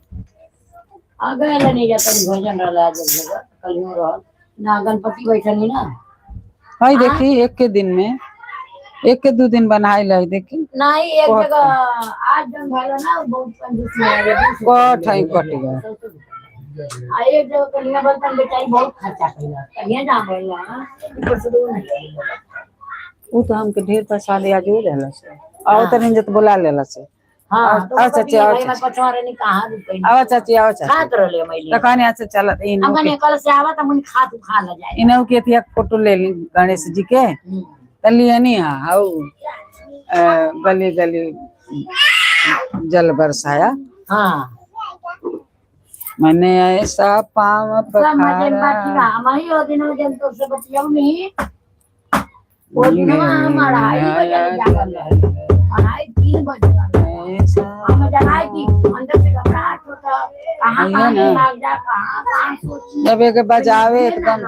आ गए नहीं जाता भोजन रहला जब जगह कल यूं रहल ना गणपति बैठल ही ना। हई देखी एक के दिन में एक के 2 दिन बनाई लही देखी। नहीं एक कट। जगह आज जन भइल ना बहुत कंजूस है। कट है कट गया। आ एक जगह कलिया बर्तन बेचारी बहुत खर्चा कइला कलिया ना भइल ऊपर से दो नहीं। उ तो हमके ढेर पैसा लिया जो रहला से आओ तनी जत बुला लेला से। हां तो आओ चाची, आओ चाची। पछवा रहनी कहां रुपई। आओ चाची, आओ चाची। खात रहले मैले। तो कहने अच्छा चल इन हम कने कल से आवत हम खा तू खा ल जाए। इनहु के अथिया के फोटो ले ली गणेश जी के त लियनी हा हाउ गली गली जल बरसाया। हां। मैंने ऐसा पाँव सब मजे में बाकी पखारा। हम ही ओ दिन जन तो से बतियाऊ नहीं ओ दिन हम 2:30 बजे जागल रहे 2:30 3 बजे ऐसा हम जनाए कि अंदर से घबराहट होता कहाँ आइए कहाँ ना। दिमाग जा कहाँ कहाँ सोची। जब एक बजावे एकदम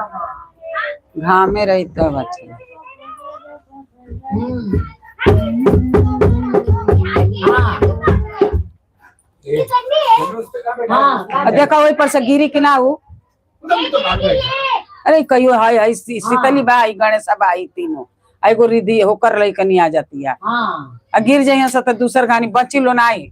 घामे रही तब अच्छा। हाँ। ए, उस पे कहाँ बैठा है? हाँ। आ देखा ओहि पर से गिरी कि ना उ। तो भाग बैठा। अरे कहियो हाय हाय शीतली बा आई गणेश बा आई तीनों आ एगो रिद्धि होकर लइकनी आ जाती है। हाँ। आ गिर जाइए से तो दूसर गानी बची लो ना आई।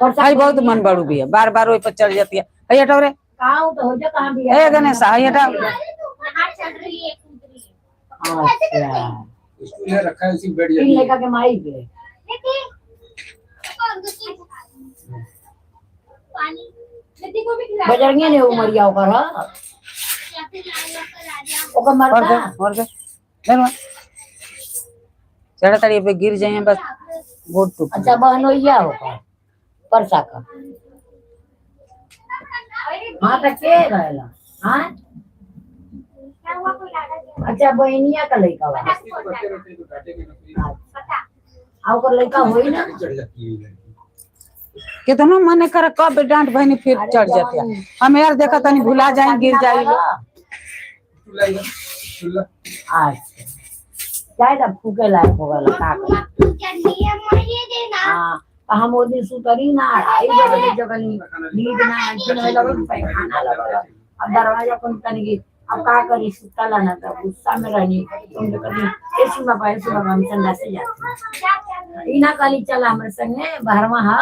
हाई बहुत मन बड़ू भी है, बार बार वही पर चढ़ जाती है। हई हटाओ रे। कहाँ तो हो जा, कहाँ भी ए गणेश, हई हटाओ। कहाँ चल रही है, कूद रही है। अच्छा स्टूल है रखा है, उसी पे बैठ तीन जाती है। लड़का के माई के देखिए पानी दीदी को भी खिला। बजरंगे ने उमरिया ओकर ह। या फिर लाल कर आ जा। ओकर और मरता दे, और दे, धन्यवाद। चढ़ा तड़ी पे गिर जाइए बस, गोड़ टूट। अच्छा बहनोइया ओकर परसा का। हाँ तो के रहला? हाँ क्या हुआ, कोई लाड़ा दिया? अच्छा बहनिया का लड़का बा। मस्ती तो करते रहते हैं, तो डांटेंगे ना फिर। पता। आ ओकर लड़का होई ना। चढ़ जाती है ये लड़की। कितनो मन करे कब डांट बहनी फिर चढ़ जाती है। हम यार देखा तनी भुला जाए, गिर जाए। स्टूल लाएगा, स्टूल ला। अच्छा शायद अब फूके लायक हो गल का करी। तू चढ़नी है मुझे देना। हाँ तो हम वो दिन सुतरी ना 2:30 बजे जगनी, नींद ना आई लगल, पैखाना लगल। अब दरवाजा कौन तनी की अब का करी, सुतला ना तो गुस्सा में रहनी। तुम तो कभी ए सुना पाए सुना, हम चंदा से जाते इना काली चला हमरे संगे बाहरवा। हा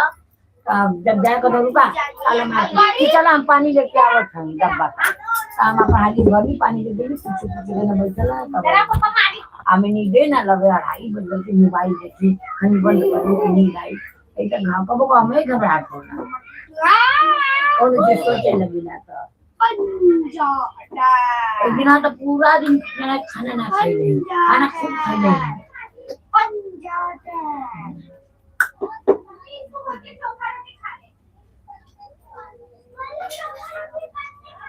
तब जब जाए को तो रुका चला मार कि चला हम पानी लेके आवत हम डब्बा का। तो हम अपन हाली भरी पानी ले देली, कुछ कुछ ना बैठल तब तेरा पापा मारी। हमें नींदे ना लगे। 2:30 बजे के मोबाइल देखी, हम बंद कर के नींद आई। एकदम घाव कबो को हमें घबराहट होना और जो सोचे लगी ना तो पंजा एक दिन तो पूरा दिन मैंने खाना ना खाई रही, खाना खूब खाई रही। पंजा।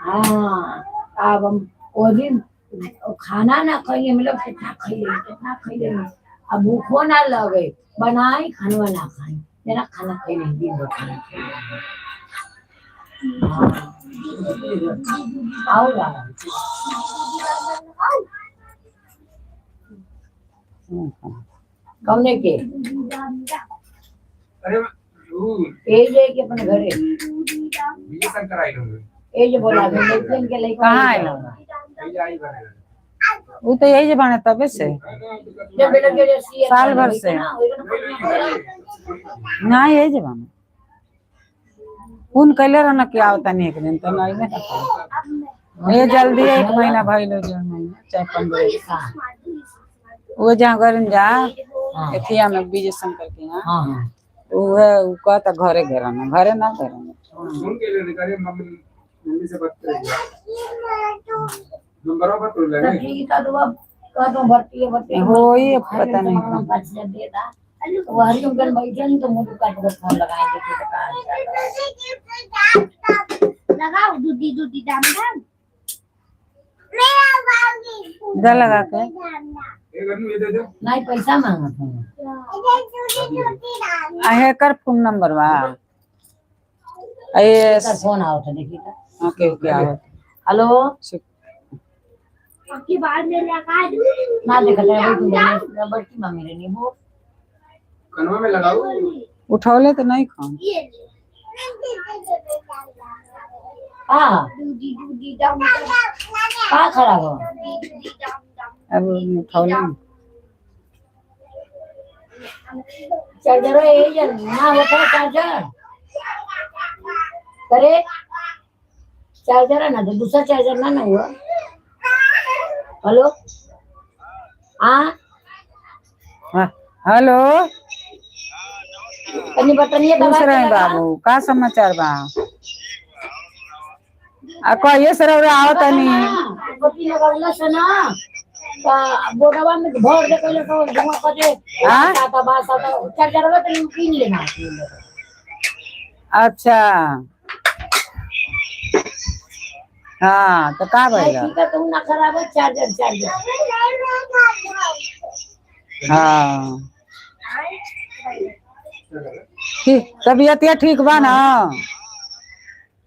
हाँ अब हम वो दिन खाना ना खाइए, मतलब कितना खाइए कितना खाइए, अब भूखो ना लगे, बनाई खाना ना खाई, मेरा खाना खाई नहीं, दिन भर खाना खाई। हाँ आओ बाबा। कौने के? अरे वो ए जे के अपने घरे विजय शंकर आए होंगे। ए जे बोला लेकिन के लइका कहाँ आइल? ये आई बने। वो तो यही जबाने तबे से जब बेटा के सी साल भर से। ना यही जबाने फोन कैले रहना कि आवता नहीं एक दिन तो नहीं ना। ये जल्दी एक महीना भइल, 1.5 महीना, 4-5 दिन। वो जहाँ घर जा एथिया में विजय शंकर के यहाँ। हाँ हाँ उहे उ कहता घरे घर ना, घरे ना घर ना। फोन के लिए अरे मम्मी मम्मी से बात करेंगे, नंबर पर तो तो लगे। ठीक है तो अब कह दो भर्ती है, भर्ती है। होई अब पता नहीं। 5,000 दे दा तो हरिओम गन बैठन तो मुंह काट के फोन लगाएंगे कि तो कहाँ लगाओ दूधी दूधी दाम दाम। जा लगा के। एक आदमी ये दे दो। नहीं पैसा मांगत हूँ। आ हेकर फोन नंबर बा आ ये एकर फोन आवत है, देखी तो। ओके ओके आवत। हेलो। आपकी बाल में लगा दूं। ना देखत है वही तुम बड़की मामी रे नहीं वो। कनवा में लगाओ। उठौले तो नहीं खाऊं। ये ले। का दूधी दूधी दाम दाम। का खराब हो? दूधी दाम दाम। अब उठौले नहीं। चार्जर है ये ना होता चार्जर, अरे चार्जर है ना तो दूसरा चार्जर ना ना हुआ। हेलो हाँ। हाँ, हेलो। तनी बटनिए दबा खुश के रहे लगा। बाबू, का समाचार बा? आ कहिए सर आवत नहीं। बत्ती लगवला से ना त बोर्डवा में भर दे कइले तो धुआं करे। हाँ? साता बा साता चार्जरवा तनी कीन लेना। अच्छा हाँ तो का नहीं भइल? ठीक है तो ना खराब है चार्जर चार्जर। हाँ ठीक, तबीयत या ठीक बा ना?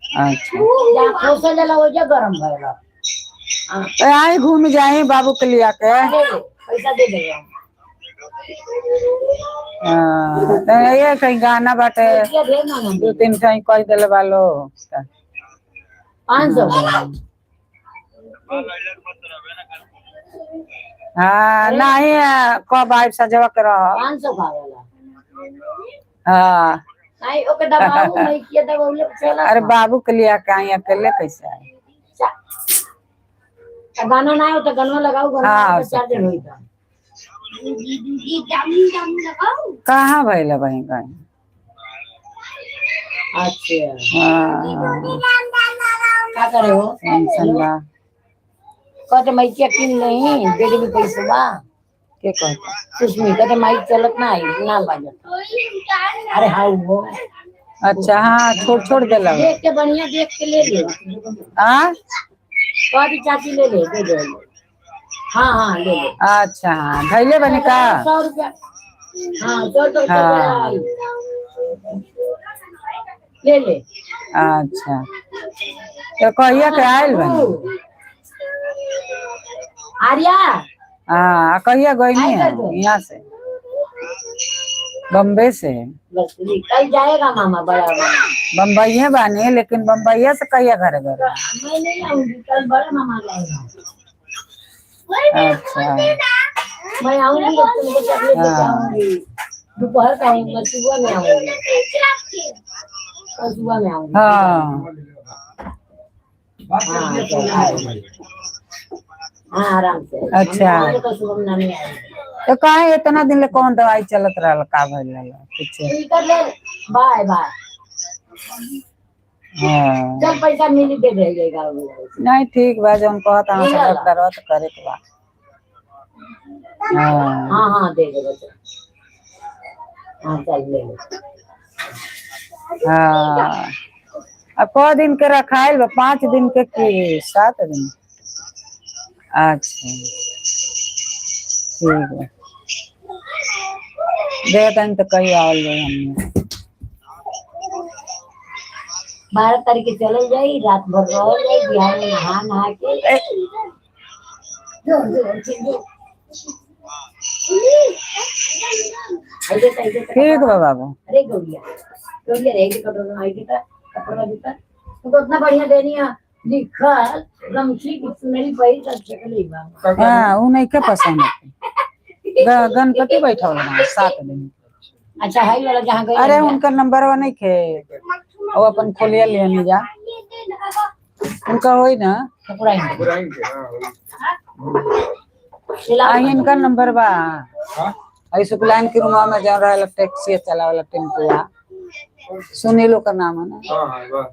अच्छा। जहाँ खोसल जाला ओइजा गरम भइल। हाँ। तो आई घूम जाए बाबू के लिया के। ले ले, पैसा दे देगा। हाँ, तो ये कहीं गाना बाटे। रुपया दे ना ना। दो तीन कहीं कह दिले बालो। 500। हाँ नहीं, कब आइब सजवा के रह। 500 का वाला। हाँ। नहीं ओके दबाऊ मैं किया दबाऊ चला। अरे बाबू के लिए कहीं अकेले कैसे आए? गाना ना हो तो गाना लगाओ, गाना हाँ, चार दिन होई था। दूधी दूधी दम दम लगाओ। कहाँ भइल बहिन कहीं? अच्छा। हाँ, का करे हो? टेंशन बा। कहते माइकिया किन नहीं दे देबी पैसा बा। के कहता? सुषमी कहते माइक चलत ना आई ना बाजत। अरे हाँ वो अच्छा हाँ, छोड़ छोड़ देला। देख के बढ़िया देख के ले ले। आ कहती चाची ले ले दे दे। हाँ हाँ ले ले। अच्छा हाँ, धैले बनी का? 100 रुपया, हाँ 100 रुपया। हाँ। ले ले। अच्छा तो कहिया के आयल बनी? आर्या। हाँ, कहिया गई है यहाँ से, बम्बे से? बस कल जाएगा मामा, बड़ा मामा। बम्बई बानी, लेकिन बम्बईया से कहिया घर घर? मैं नहीं आऊंगी कल, बड़ा मामा जाएगा। अच्छा। मैं आऊंगी तो तुमको चॉकलेट लेके आऊंगी, दोपहर का आऊंगी, सुबह में आऊंगी, कल सुबह में आऊंगी। हाँ। हाँ चल, हाँ आराम से। अच्छा। हम आएंगे तो सुबह में नानी आएगी। तो काहे इतना दिन ले कौन दवाई चलत रहल, का भइल रहल कुछ? ठीक है ले, बाय बाय। हाँ। चल पैसा मिली दे देगा। नहीं ठीक बा, जौन कहत हूँ डॉक्टर तो करे के बा। हाँ। हाँ हाँ दे दे बच्चा, हाँ चल ले ले। हाँ, अब क दिन के रखाइल बा, 5 दिन के कि 7 दिन? अच्छा ठीक है, देखतनी तो कही आवल जाई हमने। 12 तारीख के चलल जाई, रात भर रहल जाई, बिहार में नहा नहा के जो जो जो ऐसे तो ऐसे। ठीक बा बाबू। अरे गौरिया गौरिया रहेगी कटोरा आई देता कपड़ा देता तो उतना बढ़िया देनी है लिखल गमछी की सुनहरी पहिर कर छकली बा। हाँ, उ नहीं के पसंद है। गणपति बैठल बा 7 दिन। अच्छा हाई वाला जहाँ गई। अरे उनका नंबर नहीं खे, वो अपन खोलिया लेने जा, उनका होई ना। ठकुराई। बुराई के हाँ वही। आई इनका नंबर बा। हाँ। आई शुक्लाइन के रूमा में जा रहा टैक्सी चलावेला टेम्पुआ, सुनील का नाम है ना? हाँ हाँ वाह।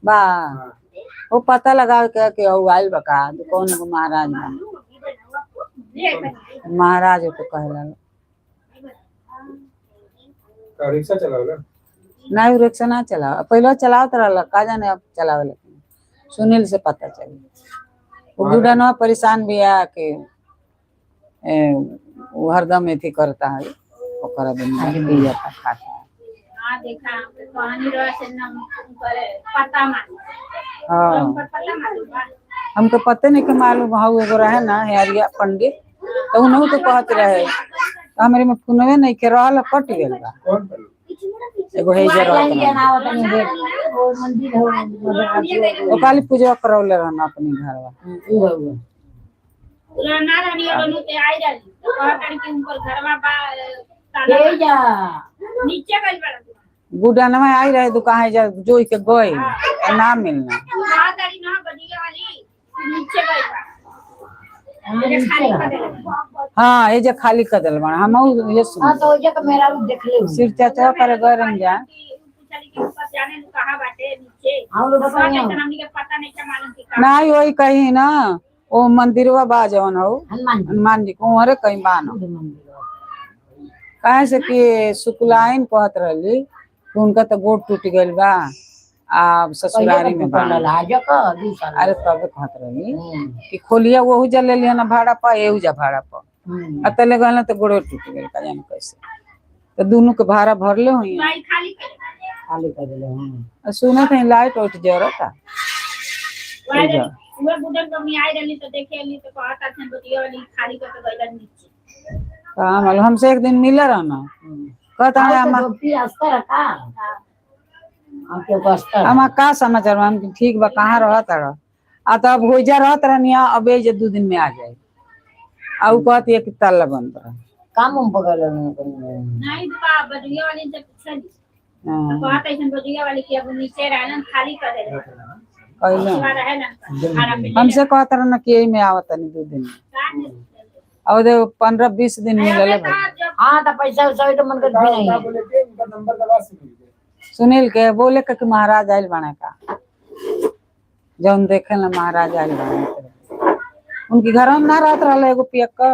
बा। हाँ। वो पता लगा के कि औ आइल बा का कौन एगो महाराज बा, महाराज तो कहला। का रिक्शा चलावला? नहीं, उ रिक्शा ना चलाव, पहले चलावत रहल, का जाने अब चलावे लेकिन सुनील से पता चली। वो गुडनवा परेशान भी है कि वो हरदम एथी करता है, ओकरा बिना पियता खाता है। हाँ देखा, कहानी रह से नम करे पता मालूम। हाँ। पता मालूम बा। हमको पते नहीं के मालूम हऊ एगो रहे ना हेरिया पंडित, तो उन्हों तो कहत रहे, तो हमरे में फोनवे नहीं के रहल, कट गेल बा। कौन पर? एगो हेजर रहत रहे। वो मंदिर हो। वो काली पूजा करौले रहना अपने घरवा। उ है उ। ना रानी बनू ते आई रहली तो कहत कि उनकर घरवा बा ताला ले जा। नीचे गइल बा। गुडनवा आई रहे दुकान जा जोई के गई आ ना मिलना। कहत रही ना बदिया वाली नीचे गइल बा। हाँ, नीचे रहा। हाँ, ये जे खाली कर दिल बा हम ये हाँ। सुन। तो ओजा का मेरा उ देख ले। सिर चाचा करे गए रंग जा। पूछली कि ऊपर जाने नु कहाँ बाटे नीचे? हम लोग बताइए। हमनी के पता नहीं क्या मालूम कि कहाँ। नहीं वही कहीं ना ओ मंदिरवा बा जवन हो। हनुमान जी। हनुमान जी को अरे कहीं बा ना। के मंदिर हो। काहे से कि शुक्लाइन कहत रहली कि उनका तो गोड़ टूट गइल बा आ ससुरारी में बा। 2 साल। अरे तबे कहत रहली कि खोलिया वहू जा ले लिया ना भाड़ा पर, एहू जा भाड़ा पर। आ तले गल तो गोड़ो टूट गइल, का जाने कैसे, तो दोनों के भाड़ा भरले हुई। भाई खाली कर खाली कर दिले हम्म। आ सुनत है लाइट उठ जरता। उहे बुढ़न कमी आई रहली तो देखे अली तो कहत अछन बतिया वाली खाली कर के गइलन नीचे। का मालूम, हमसे एक दिन मिला रहना, कहता है हाँ, अम्मा। तो धोती अस्तर है का आपके पास अस्तर? अम्मा का समाचार बा? हम कि ठीक बा, कहाँ रहत रह? आ तब होइजा रहत रहनिया, अब ए जे 2 दिन में आ जाए आ उ कहत एक ताला बंद रह। काम उम पकड़ लेने। नहीं बा, बतिया वाली से पूछली। हाँ, कहत ऐसन बजुआ वाली कि अब नीचे रहलन खाली कर देले कहलो बा रहेलन आराम पे हमसे कहत रहन कि एही में आवत तनी 2 दिन में। और देखो 15-20 दिन मिलल भाई। हाँ तो पैसा वैसा तो मन कर भी नहीं का है। बोले के उनका नंबर दबा से मिल गया। सुनील के बोले के कि महाराज आइल बाणे का, जौन देखे ना महाराज आइल बाणे के। उनके घर में ना रहत रहल एगो पियक्कड़।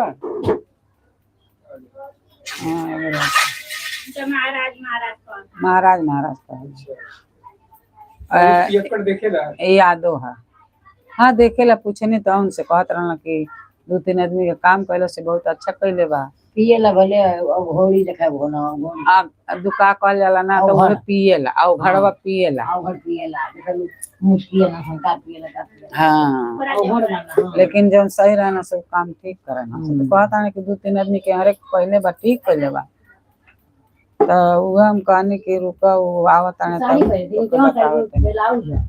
हाँ, एगो रहत। तो महाराज महाराज कौन? महाराज महाराज कहल। पियक्कड़ देखेला? ए यादो है। हाँ, देखेला पूछे नहीं तो उनसे कहत रहल कि 2-3 आदमी के काम कैला से बहुत अच्छा कैले बा। पिए ला भले अब होली देखा हो ना। आ दुका कहल जाला ना तो अवघड़। उहे पिएला आ घड़वा पिएला। घर पिए ला देखा मुझ पिए ना शंका पिए ला का पिए ला। हाँ। अवघड़ माना, हाँ। लेकिन जौन सही रहना सब काम ठीक करे ना तो कहता है कि 2-3 आदमी के हरे पहले बा ठीक कैले बा, तो उहे हम कहनी कि रुका, वो आवत है साड़ी तब पहन दी, तोके क्यों साड़ी बतावत है। ब्लाउज है।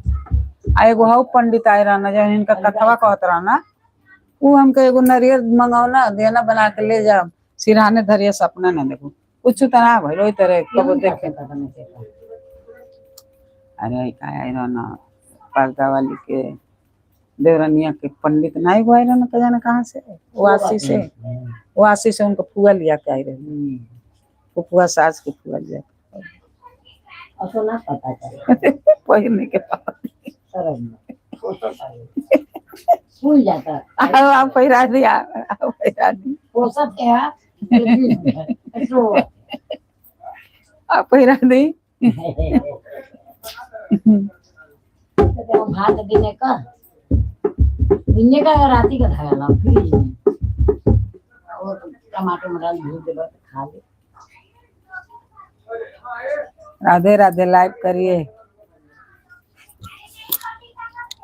आ एगो हऊ पंडित आए रहना जौन इनका कथवा कहत रहना, उ हमके एगो नरियर मंगौना देना बना के ले जा सिरहाने धरिए सपना ना देखो कुछ तो ना भइल ओई तरह कबो देखे। पता नहीं चला। अरे का आए रहना पर्दा वाली के देवरनिया के पंडित ना एगो आए रहना, जाने कहाँ से, वो आशी से, वो आशी से उनको फुआ लिया के आई रहे, वो फुआ सास के फुआ लिया के। और तो ना पता चला। पहले के बाद। शर्म में। भूल जाता। आओ आप पहिरा दिया, आओ पहिरा दी। पोसत के है सो। आप पहिरा दी। तो भात देने का दिने का राती का धागा लाओ फ्रिज में और टमाटर मटार भून दे बस खा ले। राधे राधे, लाइव करिए।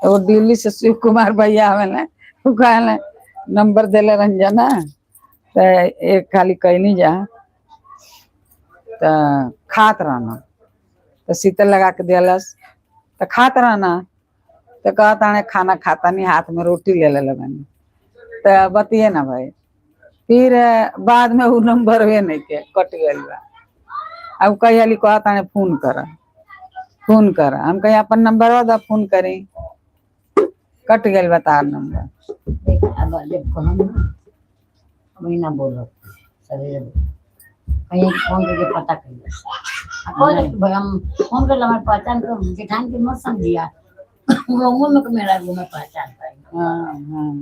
वो दिल्ली से शिव कुमार भैया आवेला, उ कहले नंबर देले रंजना तो एक खाली कहनी जा तो खात रहना तो शीतल लगा के दिलस तो खात रहना तो कहता है खाना खाता नहीं, हाथ में रोटी ले ले बनी तो बतिए ना भाई। फिर बाद में वो नंबर वे नहीं के कट गइल बा। अब कही हाली कहता है फोन कर, फोन कर, हम कहीं अपन नंबर दा फोन करी, कट गइल बा तार नंबर। देख अब जब कहम ना वही ना बोलो सवेरे कहीं फोन करके पता कर कौन भाई, हम फोन कर हमारे पहचान को जेठान के मत समझिया लोगों में को मेरा वो मैं पहचान पाई। हाँ हाँ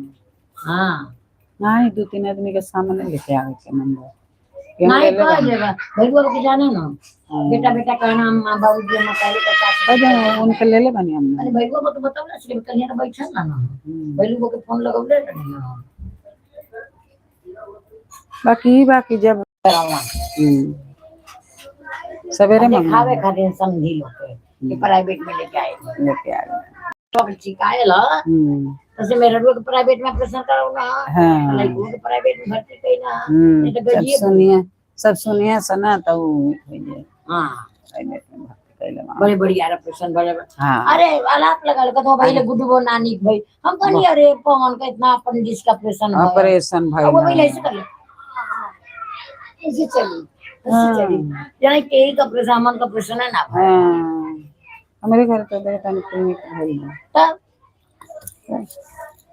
हाँ। नहीं, 2-3 आदमी के सामने लेके आवे के नंबर के हम नहीं लेले कह बानी। देगा भैया के जाने ना। हाँ। बेटा बेटा कहना माँ बाबू जी माँ पहले 50। कह दे, उनके लेले बानी हमने। अरे भैया को तो बताओ ना, सिर्फ कन्या तो बैठल ना ना। भैलू को फोन लगौले नहीं ना। बाकी बाकी जब सवेरे देखावे मंगा खातिर समझी लोग के कि प्राइवेट में लेके आए। लेके आ गए। तो शिकायल तो से मेरे के प्राइवेट में ऑपरेशन कराओ ना। हाँ। लड़कों के प्राइवेट में भर्ती कई ना। नहीं तो सब गजिए। सुनिए, सब सुनिए सना तो उ हो जाए। हाँ। प्राइवेट में भर्ती कैले वहाँ। बड़े बड़ी यार ऑपरेशन बड़े बड़े। हाँ। अरे आलाप लगा लगा तो भाई गुड्डू बो नानी भाई हम तो नहीं, अरे पवन का इतना अपेंडिक्स का ऑपरेशन हो ऑपरेशन अब वो भाई। भाई ऐसे कर ले, ऐसे चली ऐसे चली यानी केई का ऑपरेशन अमन का ऑपरेशन है ना भाई। हाँ, हमारे घर तो देख तनी क्लिनिक भइल बा। तब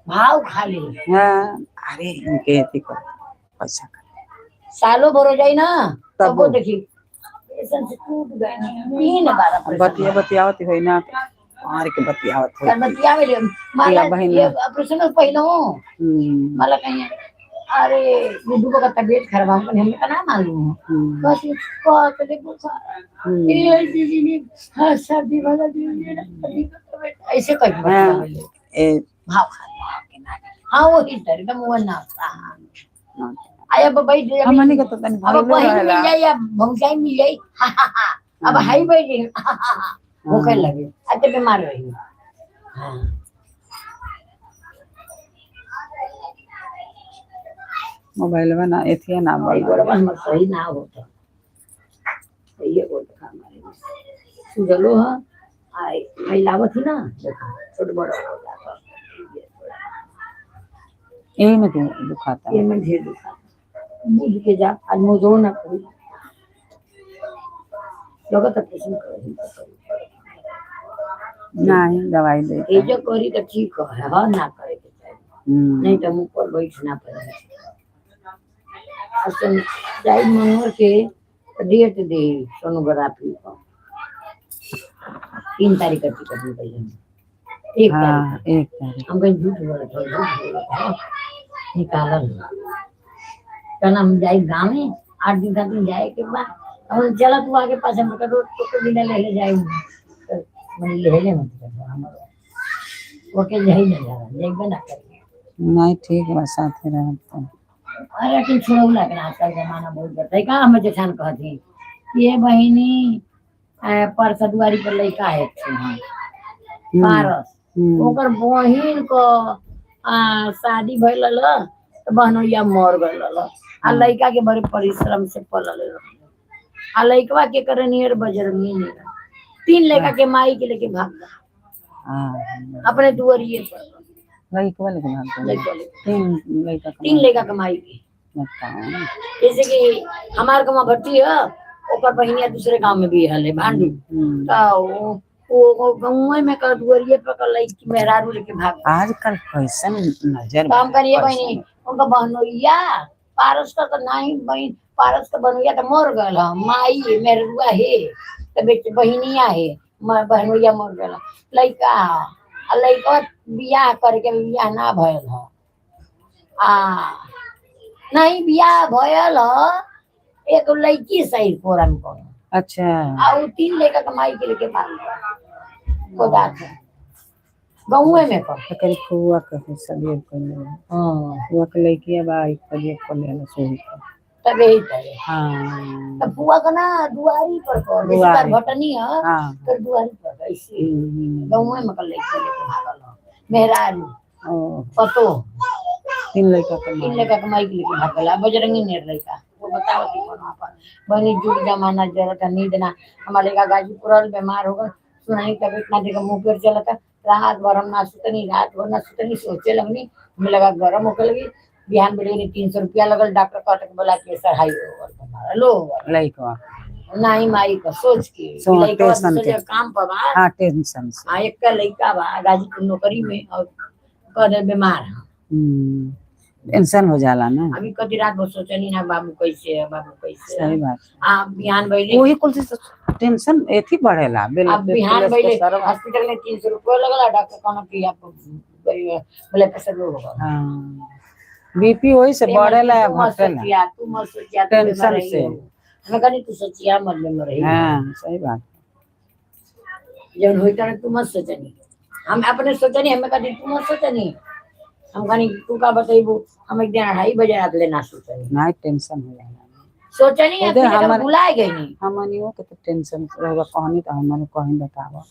भाव खाली। हाँ, अरे इनके अथी कर पैसा कर सालों भर हो जाए ना तब तब वो देखी ऑपरेशन से टूट गए 3 बार ऑपरेशन। बतिया बतियावत होई ना मार के बतियावत होई। कर बतिया में माला बहिन ये ऑपरेशन में पहले हो। माला कहीं अरे गुड्डू का तबीयत खराब हम हमें का ना मालूम हो। बस बहुत देखो सारा ये दीदी ने हाँ सर्दी वाला दिन ये ना, सर्दी का तबीयत ऐसे कहीं हाँ। बतिया में ए भाव खा हाँ वो ही तर एकदम वो नाश्ता आया अब बैठ जा। हमनी के तो तनी अब भइले बहन रहेला। मिल जाए या भौजाई मिल जाए, हा हा हा, अब हाई बैठ गई, हा हा हा वो कह लगे अच्छा बीमार रही हाँ। मोबाइल में ना एथिया ना और बना। गोड़वा हमर सही ना होता तो ये गोड़ खा मारे सुजलो है आई आई लावत ही ना देखो छोट बड़ो हो जाता। यही में दुखाता ये है। में ढेर दुखा बुझ के जा आज मुझो ना कोई लगत ऑपरेशन करी। नहीं दवाई दे। एजो करी तो ठीक है, हाँ ना करे के चाही। नहीं तो मुँह पर बैठ ना पड़े। असल जाई मनोहर के डेट दे सोनोग्राफी का 3 तारीख का टिकट निकल 1 तारीख। हाँ, 1 तारीख। हम कहीं झूठ बोलत हो, झूठ बोलत हो निकालल। कल हम जाई गाँव में 8 दिन खातिर जाए के बाद हम चला तू आगे पास हम रोड तो के बिना ले ले जाए तो मन ले ले मत कर हमारो ओके जाई ना जाला जाइबे ना करिए। नहीं, ठीक बा, साथे रहब तो। अरे लेकिन छोड़ौला के आजकल जमाना बहुत बदल का। हम जेठान कहती ये बहिनी परसा दुआरी पर लड़का है एक ठो, हाँ, पारस। ओकर बहिन क शादी भइल रहल त बहनोइया मर गइल रहल आ लड़का के बड़े परिश्रम से पलल रहल आ लड़कवा के करे नियर बजरंगी नियर तीन लड़का के माई के लेके भाग गया। अपने दुआरिये पर। लड़कवा लेके भाग गइल? लड़का लेके। तीन लड़का के? तीन लड़का के माई के। बताओ। जैसे कि हमार कमा भट्टी है, ओकर बहिनिया दूसरे गांव में भी हले भांडू। त वो गाँव में कर दुआरिये पर कर लड़की मेहरारू लेके भाग गया। आजकल कैसन नजर काम करिए। कैसन? बहिनी उनका बहनोइया पारस का तो नहीं, बहन पारस का बहनोइया तो मर गल ह, माई मेहरुआ हे तो बेच बहिनिया हे, बहनोइया मर गल, लड़का ह आ लड़का बियाह करके बियाह ना भयल ह आ नहीं बियाह भयल ह, एक लड़की सही कोरन को। आ उ तीन लड़का के माई के लेके भाग गया गोदा के गाँवे में कर। एकरी फुआ के है सब एक कर। फुआ के लड़किया बा एक पर एक कर लेला सोही के। तब यही करे। तब बुआ का ना दुआरी पर कर जैसे तार दुआरी। भटनी है। तो दुआरी पर ऐसे गाँव में कर लेके लेके भागल ह मेहरारू। ओ। पतो। तीन लड़का के तीन माई। लड़का के माई के लेके भागल आ बजरंगी नेर लड़का वो बताओ कि कोनो अपन बनी जुग जमाना जरूरत है नींद ना। हमारे लड़का गाजीपुर वाले बीमार हो गए, सुनाई तबीयत ना देखा मुंह पर चलता, रात भर हम ना सुतनी, रात भर ना सुतनी, सोचे लगनी, हमें लगा गरम होके लगी। बिहान बेड़े 300 रुपया लगल, डॉक्टर कहते के बोला प्रेशर हाई हो गल तुम्हारा, लो हो गल। लड़कवा? नहीं, माई का सोच के लड़का टेंशन दूसरे के। जगह काम पर बा। हाँ, टेंशन से। हाँ, एक का लड़का बा गाजीपुर नौकरी में और कह दे बीमार है। टेंशन हो जाला ना। अभी कभी रात भर सोचनी ना बाबू कैसे है, बाबू कैसे है। सही बात। आ बिहान भइले। वही कुल से टेंशन एथी बढ़ेला। अब बिहान भइले हॉस्पिटल में 300 रुपया लगला, डॉक्टर कहना कि आपको ब्लड प्रेशर लो होगा। हाँ, बीपी वही से बढ़ेला या तू मत घटेला। सोचिया, तू मत सोचिया, तू टेंशन बीमार रही से। हो। हमें कहनी तू सोचिया मत, बीमार रही। हाँ, सही बात। जब होई तब तू मत सोचनी, हम अपने सोचनी। हमें कहनी तू मत सोचनी, हम कहनी तू का बतैबू, हम एक दिन 2:30 बजे रात ले ना सोचनी। नहीं, टेंशन हो जाला। सोचनी उधर फिर हमारे- भुलाए गई नहीं। हमनियों के तो टेंशन रहेगा। कहनी तो हमारे कहीं बतावा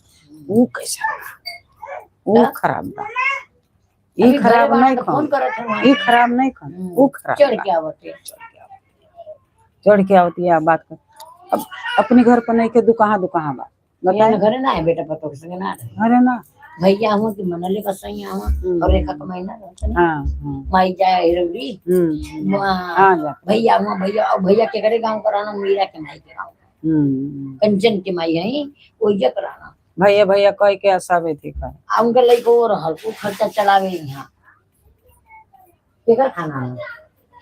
ऊ कैसा ऊ खराब बा। ई अभी घरे खराब बाहर नहीं तो फोन खन। करत हूँ। ई खराब नहीं खन, ऊ खराब चढ़ बा। के आवते। चढ़ के आवती है बात कर। अब अपने घर पर नहीं के दुकाहा दुकाहा बा यहाँ बताए। घरे ना है, बेटा पतो के संगे ना रहे। अरे ना। भैया हुआ कि मनले का सही हुआ और रेखा का महीना रहता ना। हाँ हाँ माई जाए हिरौली। हाँ, जा। भैया हुआ, भैया और भैया के घरे गांव कराना, मीरा के माई के गाँव। कंचन के माई है वही कराना। भैया भैया कह के सब अथी कर। आ उनका लड़को वो रहल, वो खर्चा चलावे यहाँ केकर खाना है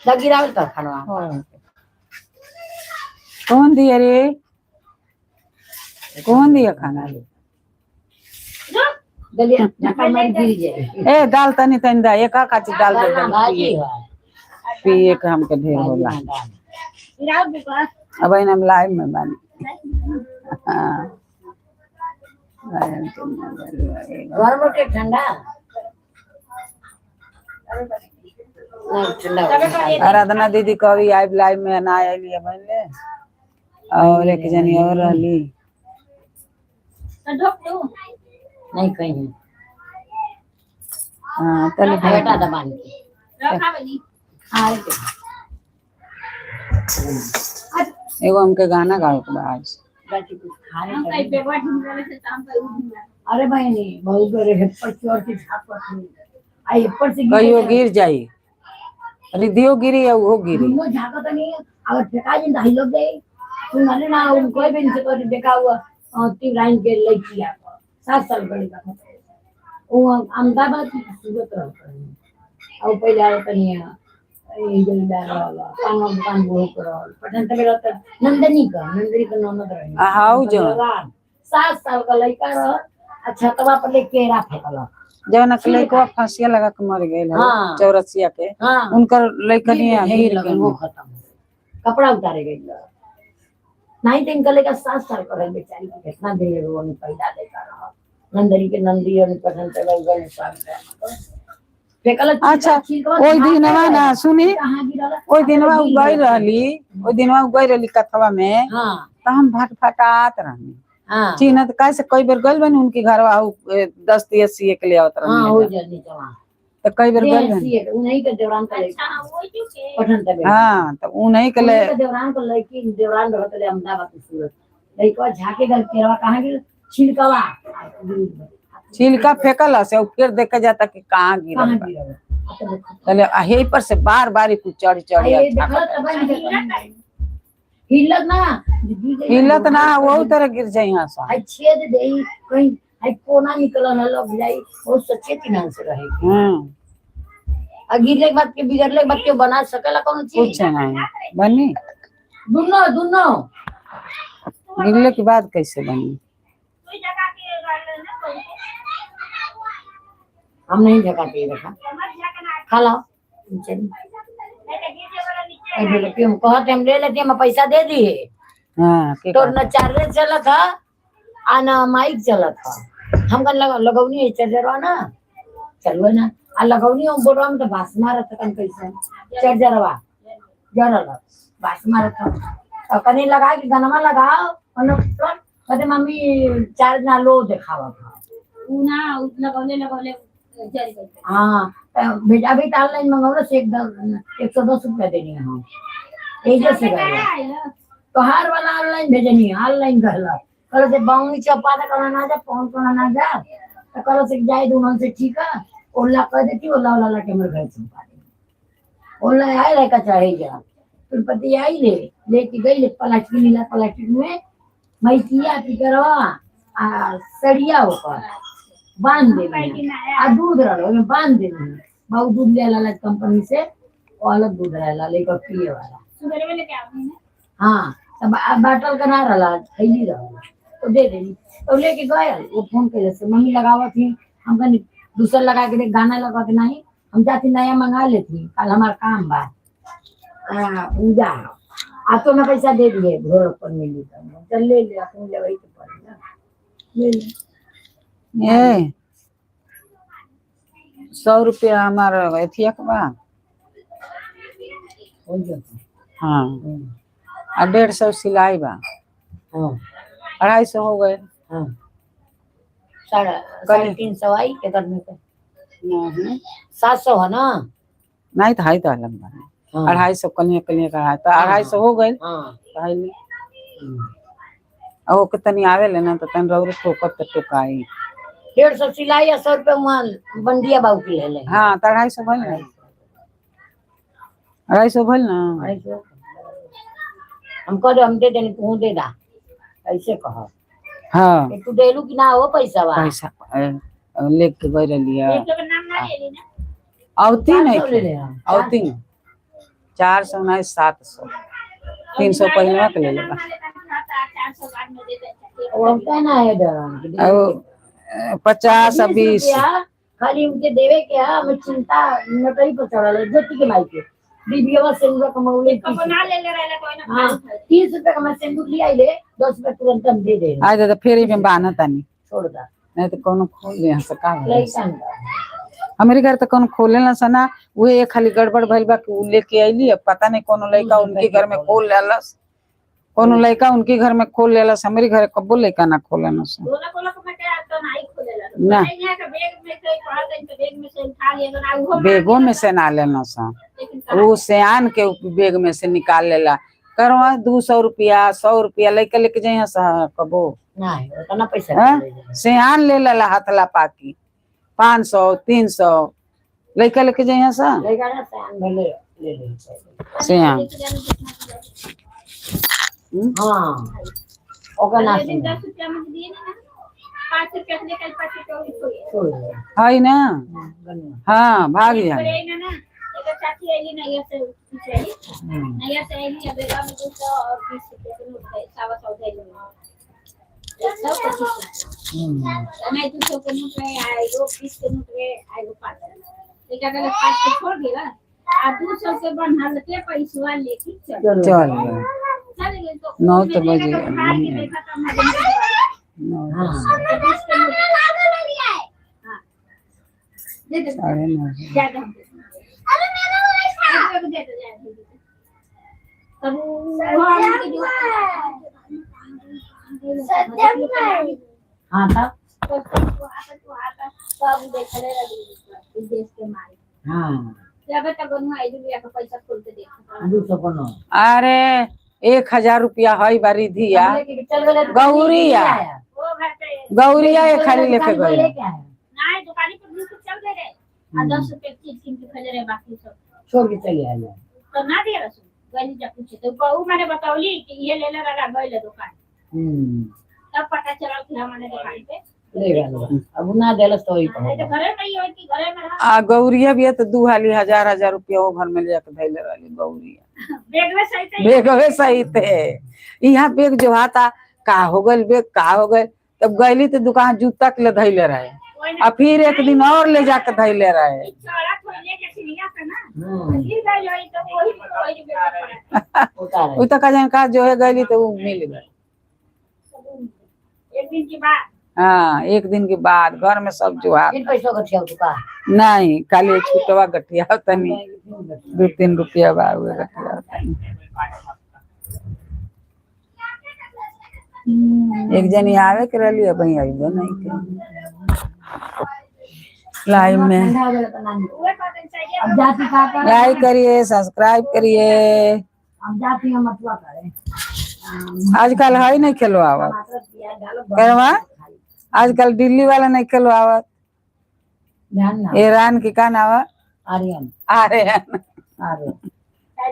लगी रावल कर खाना। कौन दिया रे, कौन दिया खाना? दलिया झटका मार गिर जाए। ए दाल तनी तनी दा, एक काची दाल दे दे। भाजी है। पिए के हमके ढेर होला। अब हम लाइव में बानी। हाँ। घर में के ठंडा नहीं, ठंडा हो गया। आराधना दीदी कभी आइब लाइव में ना आइली अब ले और एक जनी और रहली। नहीं कहीं। हाँ, तनी। बेटा दबान के हाँ। एगो हमके गाना गावे के बा आज। बाकी कुछ खाने का। अरे बहनी बहुत बड़े हेपर चोर के झापट हुई आ हेपर से कहियो गिर जाई, रिधियो गिरी या उहो गिरी। दुनो झाका तो नहीं, अगर फेंका जिन तो लोग जाए। सुनले ना उनको भी इनसे कर देखा हुआ तीन लाइन के लड़की आ 7 साल बड़ी बात वो अहमदाबाद की सूरत रहता है और पहले आवत नहीं है ये जो रहल पान दुकान वो करल पटन तक रहता नंदनी का ननद रहे। आ, हाउ जो। 7 साल का लड़का रह आ छतवा पर ले केरा फेंकल। जवन के लइकवा फांसिया लगा के मर गइल। हाँ। चौरसिया के। हाँ। उनकर लइकनिया गिर गिर लगल, वो गइल। खत्म हो गइल। कपड़ा उतारे गई नहीं तो इनका लेकर 7 साल का रहे बेचारी की कितना देर वो नहीं पैदा लेकर रहा नंदनी के नंदी और पसंद गल फेंकल। अच्छा, ओइ दिनवा ना सुनी, ओइ दिनवा उ गई रहली, ओइ दिनवा उ गई रहली कथवा में। हाँ। त हम भट फटात रहनी। हाँ। चिन्हत कैसे कई बेर गइल बनी उनके घरवा उ, 10 दिया सीए के ले आवत हाँ, हो रहनी। जल्दी जमा। त कई बेर गइल बनी। उन्हीं के देवरान का अच्छा, हाँ, वो जो के पठन तक। हाँ, त उन्हीं के ले। उन्हीं के देवरान को लड़की देवरान रहत रहे अहमदाबाद के सूरत लड़कवा झाके गल केरवा कहाँ गिर छिलकवा। छिलका फेंकल से फिर देखे जाता कि कहाँ गिरल कहाँ बा। गिरल। तले हे पर से बार बार कुछ चढ़ चढ़ ये देखल त बन गइल। हिलत ना। हिलत ना, वही तरह गिर जाई यहाँ से। आई छेद देई कहीं आई कोना निकलल है लग जाई बहुत सच्चे तिनान से रहे। आ गिरले के बाद के बिगड़ले के बाद के बना सकेला कौन चीज? कुछ नहीं बनी। दुनो दुनो। गिरले के बाद कैसे बनी? कोई जगह के गाल ना कोई। हम नहीं झकाते देखा। मत झकना। खा लो चल। नहीं तो गिर जाएगा नीचे। ऐ बोले कि हम कहते हम ले लेते हम पैसा दे दिए। हाँ, के तो कहता? न चार्जर चलत था आ न माइक चलत था। हम कन लगा लगौनी है चार्जरवा ना चलुआ ना आ लगौनी हम बोलवा में तो बास मारत कन कैसे चार्जरवा जरल बास मारत था। तो कने लगा के गनमा लगाओ कनो कहते मम्मी चार्ज ना लो देखावत था। ऊ ना ऊ लगौले लगौले जल गई। हाँ, तो भेजा अभी तो ऑनलाइन मंगौलो से 110 रुपया देनी है हम एजे से गए तोहार वाला ऑनलाइन भेजनी ऑनलाइन कहला कहलो से बाउनी चौपा कहला ना जा पहुंच कहला ना जा तो कहलो से जाए दुनों से ठीक है ओला कह देती ओला ओला लाके मेरे घर चौपा दे। ओला आए रह का चाहे जा फिर पति आई ले लेके गई ले प्लास्टिक नीला प्लास्टिक में मैकिया पिकरवा आ सड़िया ऊपर बांध देनी आ दूध रहो ओमे बांध देनी बाबू दूध ले ला कंपनी से वो अलग दूध रहेला लेकर पिए वाला। सुबह में लेके आऊंगी ना। हाँ, तब बाटल का ना रहा थैली रहा तो दे देनी तो लेके गए। वो फोन कर से मम्मी लगावत थी हम कहीं दूसर लगा के दे, गाना लगा के नहीं हम जाती नया मंगा लेती कल हमारा काम बा पूजा आ तो मैं पैसा दे दिए घोर पर मिली तो चल ले ले अपन ले वही तो पड़ी ना ले ले। ए 100 रुपया हमार एथिया के बा। हो जाता। हाँ, आ 150 सिलाई बा। हाँ। 250 हो गए। हाँ, साढ़े 350 आई के करने के। नहीं। 700 है ना? नहीं तो हाई तो अलग बा। हाँ। 250 कलिया कलिया का है तो 250 हो गए। हाँ। और ओके तनी आवे लेना तो तन रौर ठोकत तो टोकाई। 150 सिलाई या 100 रुपया वहाँ बंडिया बाबू के ले ले। हाँ, तो 250 भइल ना, 250 भइल ना। 250 हम कह दे हम दे देनी तू दे दा ऐसे कह। हाँ। कि तू देलू कि ना हो पैसा बा। पैसा लेके गई रही है। एक लोग नाम ना ले ली ना। अवती 400 नहीं ले ले हम। अवती नहीं 400 नहीं 700 300 पहले के ले लेबा। 400 बाद में दे दे। वो हम कहना है डरान और 50 आ 20। रुपया खाली उनके देवे के है हमें चिंता नटई पर चढ़ल है ज्योति के माई के बीबीवा सिंदूर कमौले कबो ना ले ले रहला कोई ना। हाँ, 30 रुपया का मैं सिंदूर लिया ले 10 रुपया तुरंत हम दे दे। आज दादा फेर में बान्ह तानी। छोड़ दा। नहीं तो कोनो खोल ले से का भइल। लइका का। हमारे घर तो कोनो खोले ना सना उहे एक खाली गड़बड़ भइल बा कि उ लेके आइली अब पता नहीं कोनो लइका उनके घर में खोल लेलस, कोनो लइका उनके घर में खोल लेलस। हमारे घर कब्बो लइका ना खोले ना सन। बोला बोला को मैं क्या तो नहीं खोलेला। ना। यहाँ के बैग में से पढ़ गई तो बैग में से उठा लिया तो ना उहो। बेगो में से ना लेना सन। लेकिन वो सियान के बेग में से निकाल लेला करवा 200 रुपया 100 रुपया लेके लेके जाइए कबो। नहीं उतना पैसा हाँ? नहीं ले जाए। सियान ले लेला हथला पाकी 500 300 लइका लेके जाइए सा। लइका ना सयान भले ले ले। सियान। हम्म? हाँ ओकर ना अगले दिन सुन 10 रुपया में दिए ना, 5 रुपया के लेकर 5 रुपया वही छोड़िए। छोड़ दे है ना। गनुआ। हाँ भाग एक जाए। बार आई ना ना, एक चाची आई नैया से पीछे आई। नैया से आई अब बेगा में 200 और 20 रुपया के नोट है, 125 दे 125। नहीं 200 के नोट रहे, आएगो 20 के नोट रहे, आएगो 5। एक अगर 5 के छोड़ दिया आ 200 के बन्हल के पैसवा लेके चल चलो चल चल गए तो नौ उसमें तो देखा बजे तो फाड़ के देखा तो हमारे नौ हाँ तो 20 के नोट, हाँ दे दे 9:30। ज्यादा हम अरे मेरा वाला दे दे दे दे तब वो हम के जो सत्यम भाई। हाँ तब तो आता तो आता तब देखले रही देश के माल हाँ जब तक गनु आई रुपया का पैसा खोल के देखो। 200 को नोट अरे 1000 रुपया है बारी धिया लेके चल गए तो गौरिया। वो घर पे गौरिया एक खाली लेके गई। लेके आया ना दुकानी पर बिल्कुल चल गए रहे आ 10 रुपये के चीज किन के खरीदे रहे बाकी सब छोड़ के चले आया। तो ना दिया रसू गली जा पूछे तो बहु मैंने बतौली कि ये ले ले रहा गई दुकान। तब पता चला कि हमारे दुकान पे ले गए अब ना देलस तो वही नहीं तो घरे में ही हो कि घरे में रहा। आ गौरिया भी है तो दू हाली हजार हजार रुपया वो घर में ले जाके धैले रहली गौरिया। बैग में सही सही बेगवे सही थे। यहाँ बेग जो आता का हो गइल बेग का हो गइल, तब गईली तो दुकान जूता के ले धैले रहे कोई ना आ फिर एक दिन और ले जाके धैले रहे। चौड़ा खोले के सिलिया था ना गिर गई होई तो वही वही बैग पड़ा। उतारे उ तो का जाने का जो है गईली तो उ मिल गई। एक दिन के बाद हाँ एक दिन के बाद घर में सब जो आता फिर पैसों का ठेव चुका नहीं खाली छुटवा गठिया तनी 2-3 रुपया बा उहे गठिया तनी। एक जनी आवे के रहली अब अइबो नहीं के लाइव में। ठंडा हो गया तो नानी वही बात चाहिए। अब जाती का कर लाइक करिए, सब्सक्राइब करिए। अब जाती हम अथवा करे आजकल है नहीं खेलवावत टमाटर प्याज डालो करवा आजकल दिल्ली वाला नहीं खेलवावत। ध्यान ना ईरान की का नाम है? आर्यन अरे आर्यन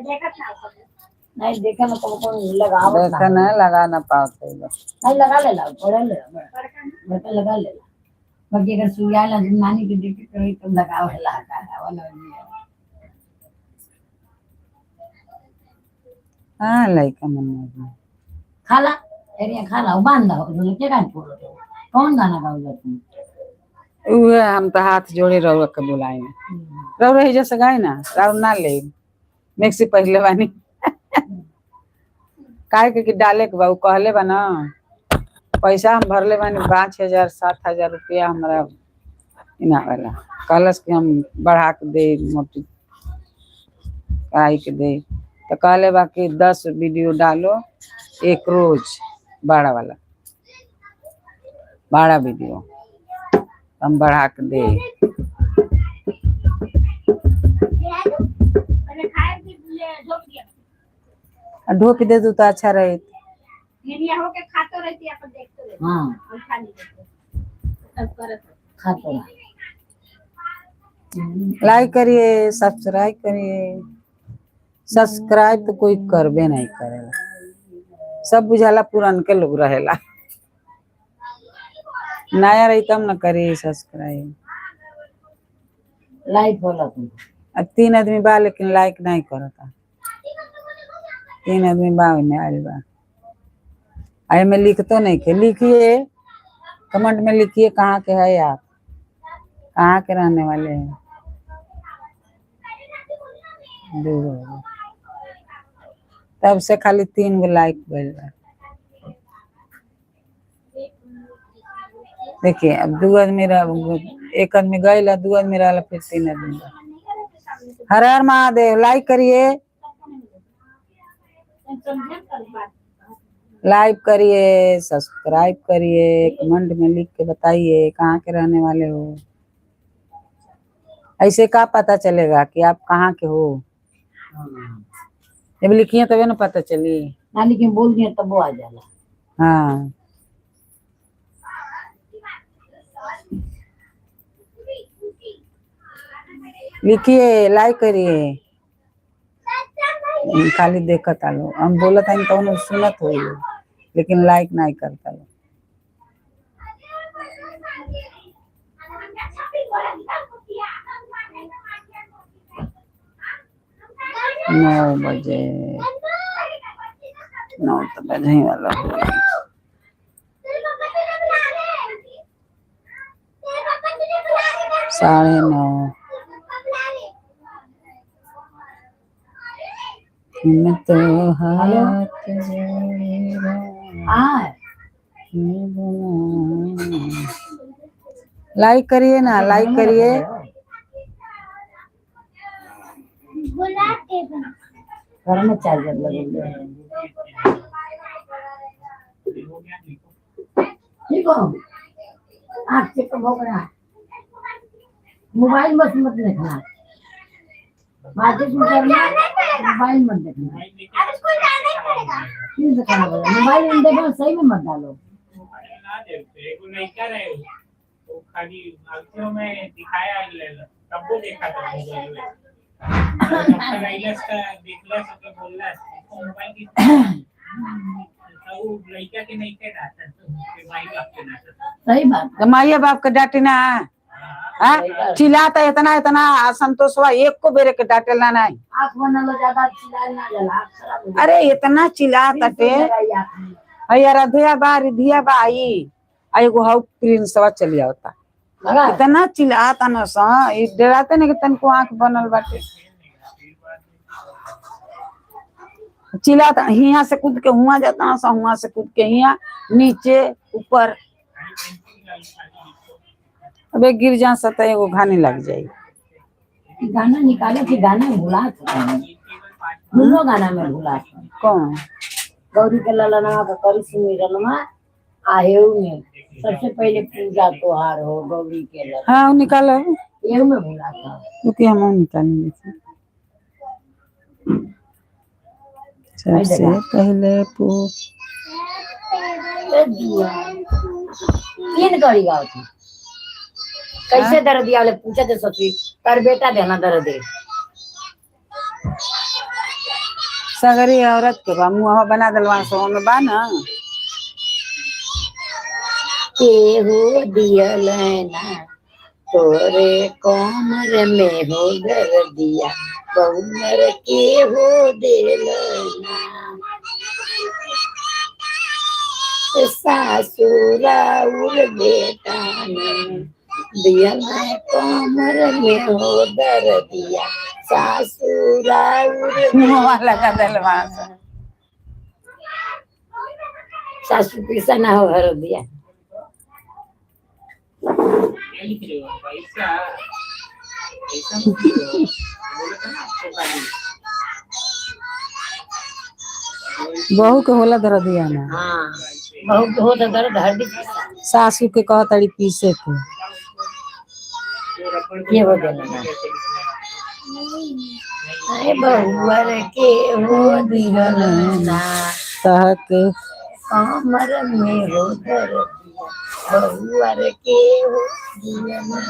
देखा था नहीं देखे में कौन कौन लगावत देखा ना लगा ना पाते लोग। नहीं लगा ले ला पढ़े ले बड़का लगा ले ला बाकी अगर सुइया ला नानी के देखे करी तो लगावे ला का है वो नहीं हाँ लड़का मन में खाला एरिया खाला वो बांध दो जो के कान छोड़ो तो कौन गाना गाओ तुम? उहे हम तो हाथ जोड़े रहुआ के बुलाए रहो रही जैसे गाय ना राव ना ले मिक्सी पहले बानी काहे के कि डाले के बा उ कहले बा ना पैसा हम भरले बानी 5000 7000 रुपया हमरा इना वाला कहलस कि हम बढ़ा के दे मोटी कराई के दे तो कहले बा कि 10 वीडियो डालो एक रोज बड़ा वाला 12 वीडियो हम बढ़ा के दे। पहले खाए भी झोंक दिया। ढोक दे दू तो अच्छा रहे। दुनिया होके खाते रहती अपन देखते रहती। हाँ हम खा नहीं लेते तब करत। खाते रहो। लाइक करिए, सब्सक्राइब करिए। सब्सक्राइब तो कोई करबे नहीं करेला, सब बुझाला पुरान के लोग रहेला, नया रही तब न करी सब्सक्राइब। लाइक होला तुम अब 3 आदमी बा लेकिन लाइक नहीं करता। 3 आदमी बा ओमे आइल बा आ एमे लिखतो नहीं के लिखिए कमेंट में लिखिए कहाँ के है आप, कहाँ के रहने वाले हैं। दू तब से खाली 3 गो लाइक भइल बा। देखिए अब 2 आदमी रह, 1 आदमी गइल 2 आदमी रहला फिर 3 आदमी रह। हर हर महादेव लाइक करिए, लाइक करिए, सब्सक्राइब करिए, कमेंट में लिख के बताइए कहाँ के रहने वाले हो। ऐसे का पता चलेगा कि आप कहाँ के हो? जब लिखिए तभी ना पता चली। ना लेकिन बोल दिए तब वो आ जाला। हाँ लिखिए, लाइक करिए। खाली देखत आलो, हम बोलत हन तो सुनत होई लेकिन लाइक नहीं करता लो। 9 बजे, 9 तो बजे ही वाला हो गया। 9:30। हम तो हाथ जोड़े आ लाइक करिए ना, लाइक करिए। घर में चार्जर लगे। ठीक हो, आँख चेकअप हो गया। मोबाइल मत मत देखना, माचिस में करना, मोबाइल मत देखना। अब स्कूल जाना ही पड़ेगा। फिर से खराब हो जाए। मोबाइल में देखो, सही में मत डालो। ना देखते एगो लड़का रहे, वो खाली आंखों में दिखाया तब वो देखा था मोबाइल में। डॉक्टर आइलस का देखला सब बोलला मोबाइल की, तो वो लड़का के नहीं के डांटत के माई बाप के डांटत। सही बात। तो माइया बाप के डांटे ना। हाँ, चिल्लाता इतना इतना संतोषवा एक को बेरे के डांटेला नहीं। आँख बनल ज्यादा चिल्लाए ना जाला, आँख खराब हो। अरे इतना चिल्लाता टे। जाए आँख में। अरे राधिया बा, रिधिया बा आई आ एगो हाउ प्रिंसवा चली आवता। बड़ा इतना चिल्लाता न सा, ई डराते न कि तनको आंख बनल बाटे। चिल्लाता हियां से कूद के हुआ जाता सा, हुआ से कूद के हियां, नीचे ऊपर। अबे गिर जा सता, एगो घानी लग जाई। गाना निकाले कि गाना भुला चुका है, दोनों गाना में भुला चुका। कौन? गौरी के ललनवा का करी सुमिरनवा आहेऊ में सबसे पहले पूजा त्योहार हो गौरी के ललन। हाँ, वो निकालो। एहू में भुला था। क्योंकि हम वो निकालेंगे थे। सबसे पहले पू तीन कड़ी गाओ थी। कैसे दर्द दिया वाले पूछा थे सती तर बेटा देना दर्द दे। सगरी औरत के बा मुंह बना दलवा सो में बा ना। केहू दियल ना तोरे कमर में हो दर्दिया बहुमर के हो दिल ना सासुराउर बेटा ने दियल कमर में हो दर्दिया सासुराउर मुंह लगा दलवा सो। सासू पैसा ना हो हर दिया। क्या लिख रहे हो? पैसा पैसा मत लिखो, बोला था ना आपको खाली। बहू के होला धर दिया ना। हाँ, बहू के हो तो दर्द हरदी पैसा। सासू के कहतड़ी पीसे के। जो रबड़ ये हो देना ना। अरे बहुअर के हो दियल ना तह के कमर में हो दर्दिया बहुअर के हो दियल ना।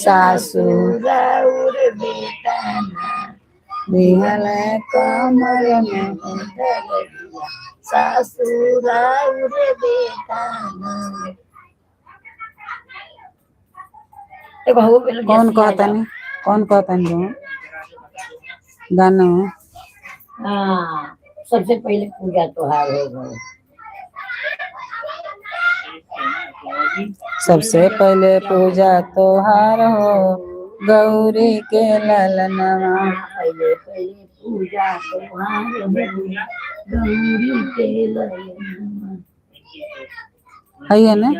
सासू राउर बेटा ना दिहल कमर में हो दर्दिया सासू राउर बेटा ना। देखो हो गेल। कौन कहतनी, कौन कहतनी जो गाना में? हाँ, सबसे पहले पूजा त्योहार हो गए। सबसे पहले पूजा तोहार हो गौरी के ललनवा। पहले पहले पूजा त्योहार हो गौरी के ललनवा। है ना?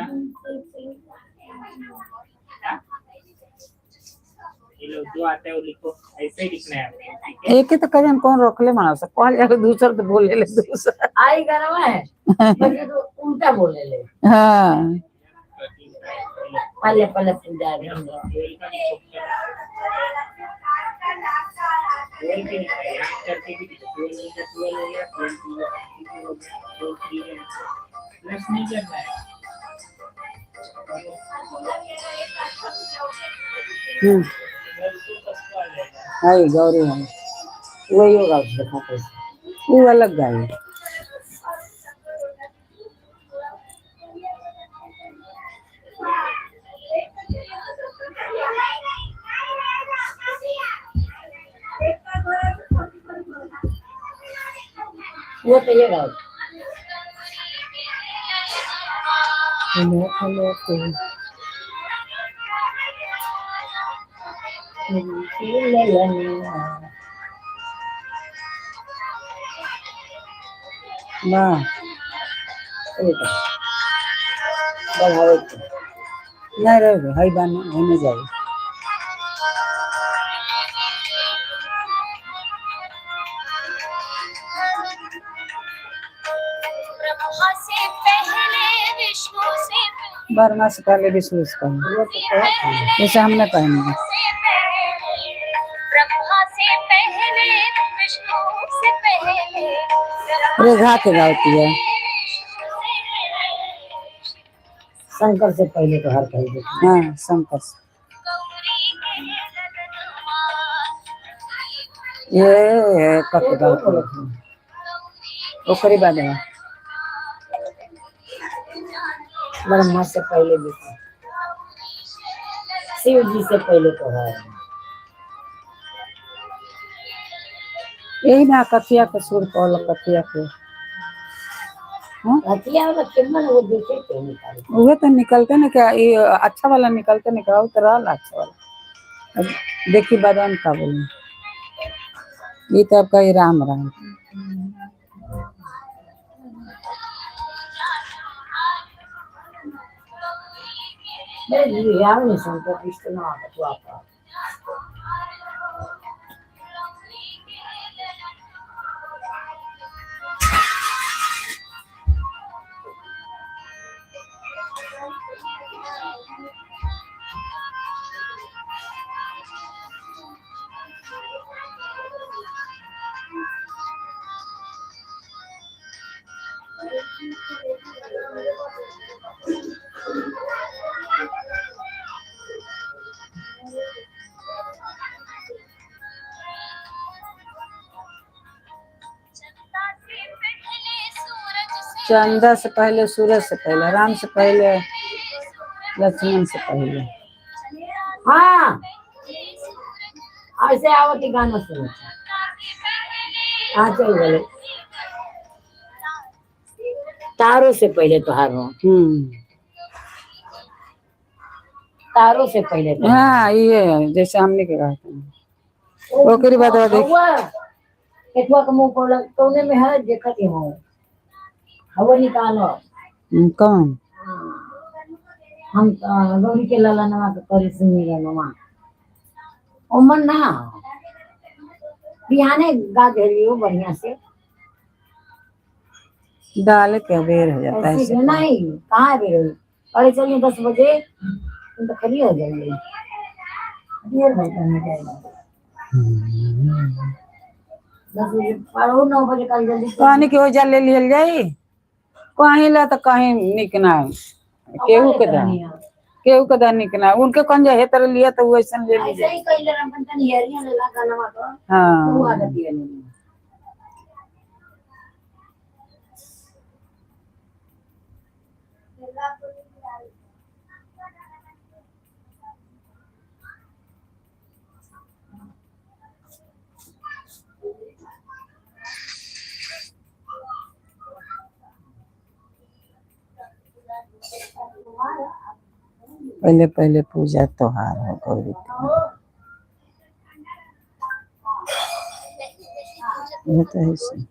ये लो, जो आता है वो लिखो, ऐसे ही लिखना है आपको, ठीक है? एक ही तो कजन कौन रोकले माना सा कहल जाए दूसर तो बोले ले दूसर। आई गाना है बाकी तो उल्टा बोले ले। हाँ। पहले पहले पूजा ट्वेल्व का लिखो, 12 भी लिखा है, याद करके भी लिखो। 12 हो गया, 12 हो गया, 12 टू हो गया, 12 थ्री हो गया, प्लस नहीं करना है। हम्म। 12 टू फर्स्ट। हाय गौरी है। वही होगा देखा कैसे। वो अलग गाय। वो तो ये गाओ। हेलो हेलो वाह। बढ़ावे नहीं रहे हई बानी होने जाए। ब्रह्मा से पहले विष्णु से पहले, जैसे हमने पहने। रेखा के गाती है। शंकर से पहले तो हर कहीं। हाँ शंकर से ये कब गाती है ओकरे बाद है। ब्रह्मा से पहले विष्णु, शिव जी से पहले तो है। यही ना कथिया के सुर पौल कथिया के। कथिया वाला केमन वो देखे थे निकाल। उहे तो निकलते ना क्या ये अच्छा वाला निकलते ना क्या उतरा अच्छा वाला। अब देखी बादाम का बोलूं ये तो आपका ये राम राम। मेरे यार नहीं सुनते कृष्ण ना तो आपका। चंदा से पहले सूरज से पहले, राम से पहले लक्ष्मण से पहले। हाँ ऐसे आओ कि गाना सुनो। हाँ चल बोले तारों से पहले तो हारो। तारों से पहले तो। हाँ ये जैसे हमने के कहा था ओकरी बात देख। केतुआ के मुंह पर कोने में है देखत ही हो हवा निकालो। कौन हम गौरी के लाला नवा के करे सुनी नवा ओमन ना बिहाने गा देलियो बढ़िया से डाल के अबेर हो जाता है। नहीं कहाँ अबेर हो, अरे चलिए 10 बजे तुम तो खड़ी हो जाएंगे, देर हो जाएगा 10 बजे पर 9 बजे कल जल्दी पानी के वजह ले लियल जाई कहीं ला तो कहीं निकना केहू के दा केहू के दा निकना उनके कौन जा हेतर लिया तो वैसन ले ली। ऐसे ही कइले अपन तनी हरिया ले ला गाना तो हां वो आदत है नहीं। पहले पहले पूजा त्योहार हो गौरी का। ये तो है सही।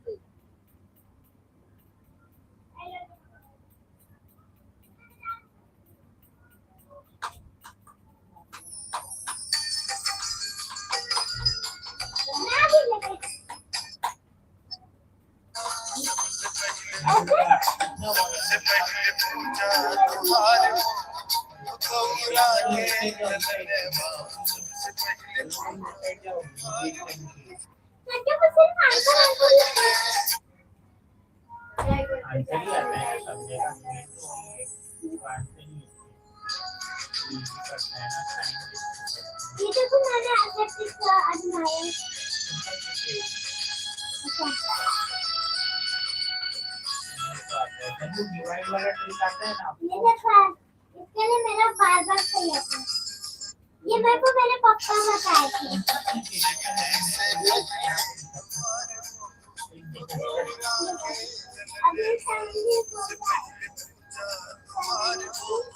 ये देखो मैंने ऐसे आजमाया। वाला ट्रिक आता है ना ये आपको? देखो, इसके लिए मेरा बार बार सही आता है। ये मेरे को मेरे पापा बताए थे। अभी 70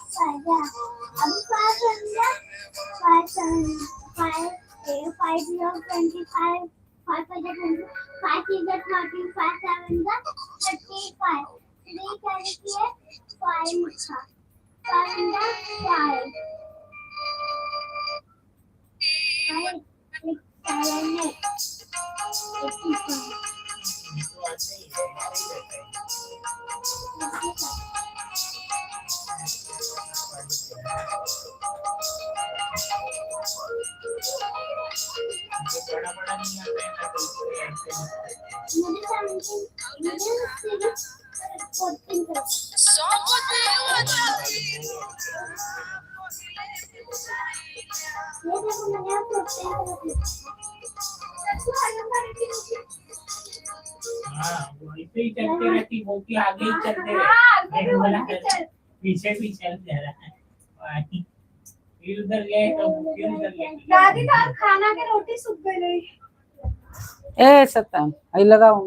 4 जा, अभी 5 जा, 5 7 5 5 0 25, 5 5 20, 5 6 30, 5 7 35, 3 करके 5 लिखा, 5 5 5 6 7 8 85। तो आते ही है, ऐसे ही रहता है। जो बड़ा बड़ा नहीं आता है ना, तो इसको ऐसे लिखते हैं। मुझे 17, मुझे सिर्फ 14 तक। ये देखो, मैंने यहाँ 14 तक लिखा। हाँ, वो ऐसे ही चलते रहती, वो भी आगे ही चलते हाँ, रहते। आगे भी मैं बोला, वही चल। पीछे भी चल जा रहा है। वही। फिर उधर गए तो फिर उधर गए। दादी तो और खाना के रोटी सूख गई। ए सत्यम, आई लगाओ।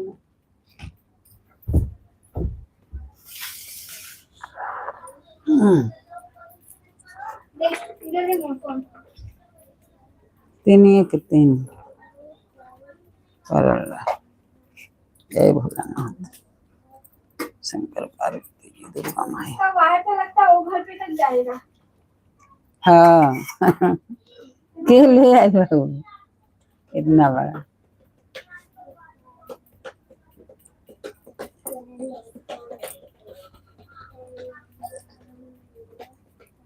देख, इधर है फोन। 3 1 3 करल। जय भोलानाथ, शंकर पार्वती जी, दुर्गा माई। इसका वायर तो लगता है वो घर पे तक जाएगा। हाँ, के ले आए बाबू इतना बड़ा?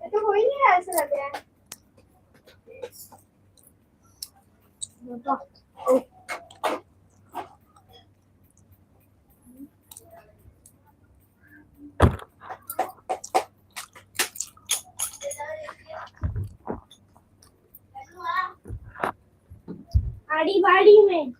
ये तो हो ही नहीं रहा, ऐसा लग रहा है। आड़ी बाड़ी में।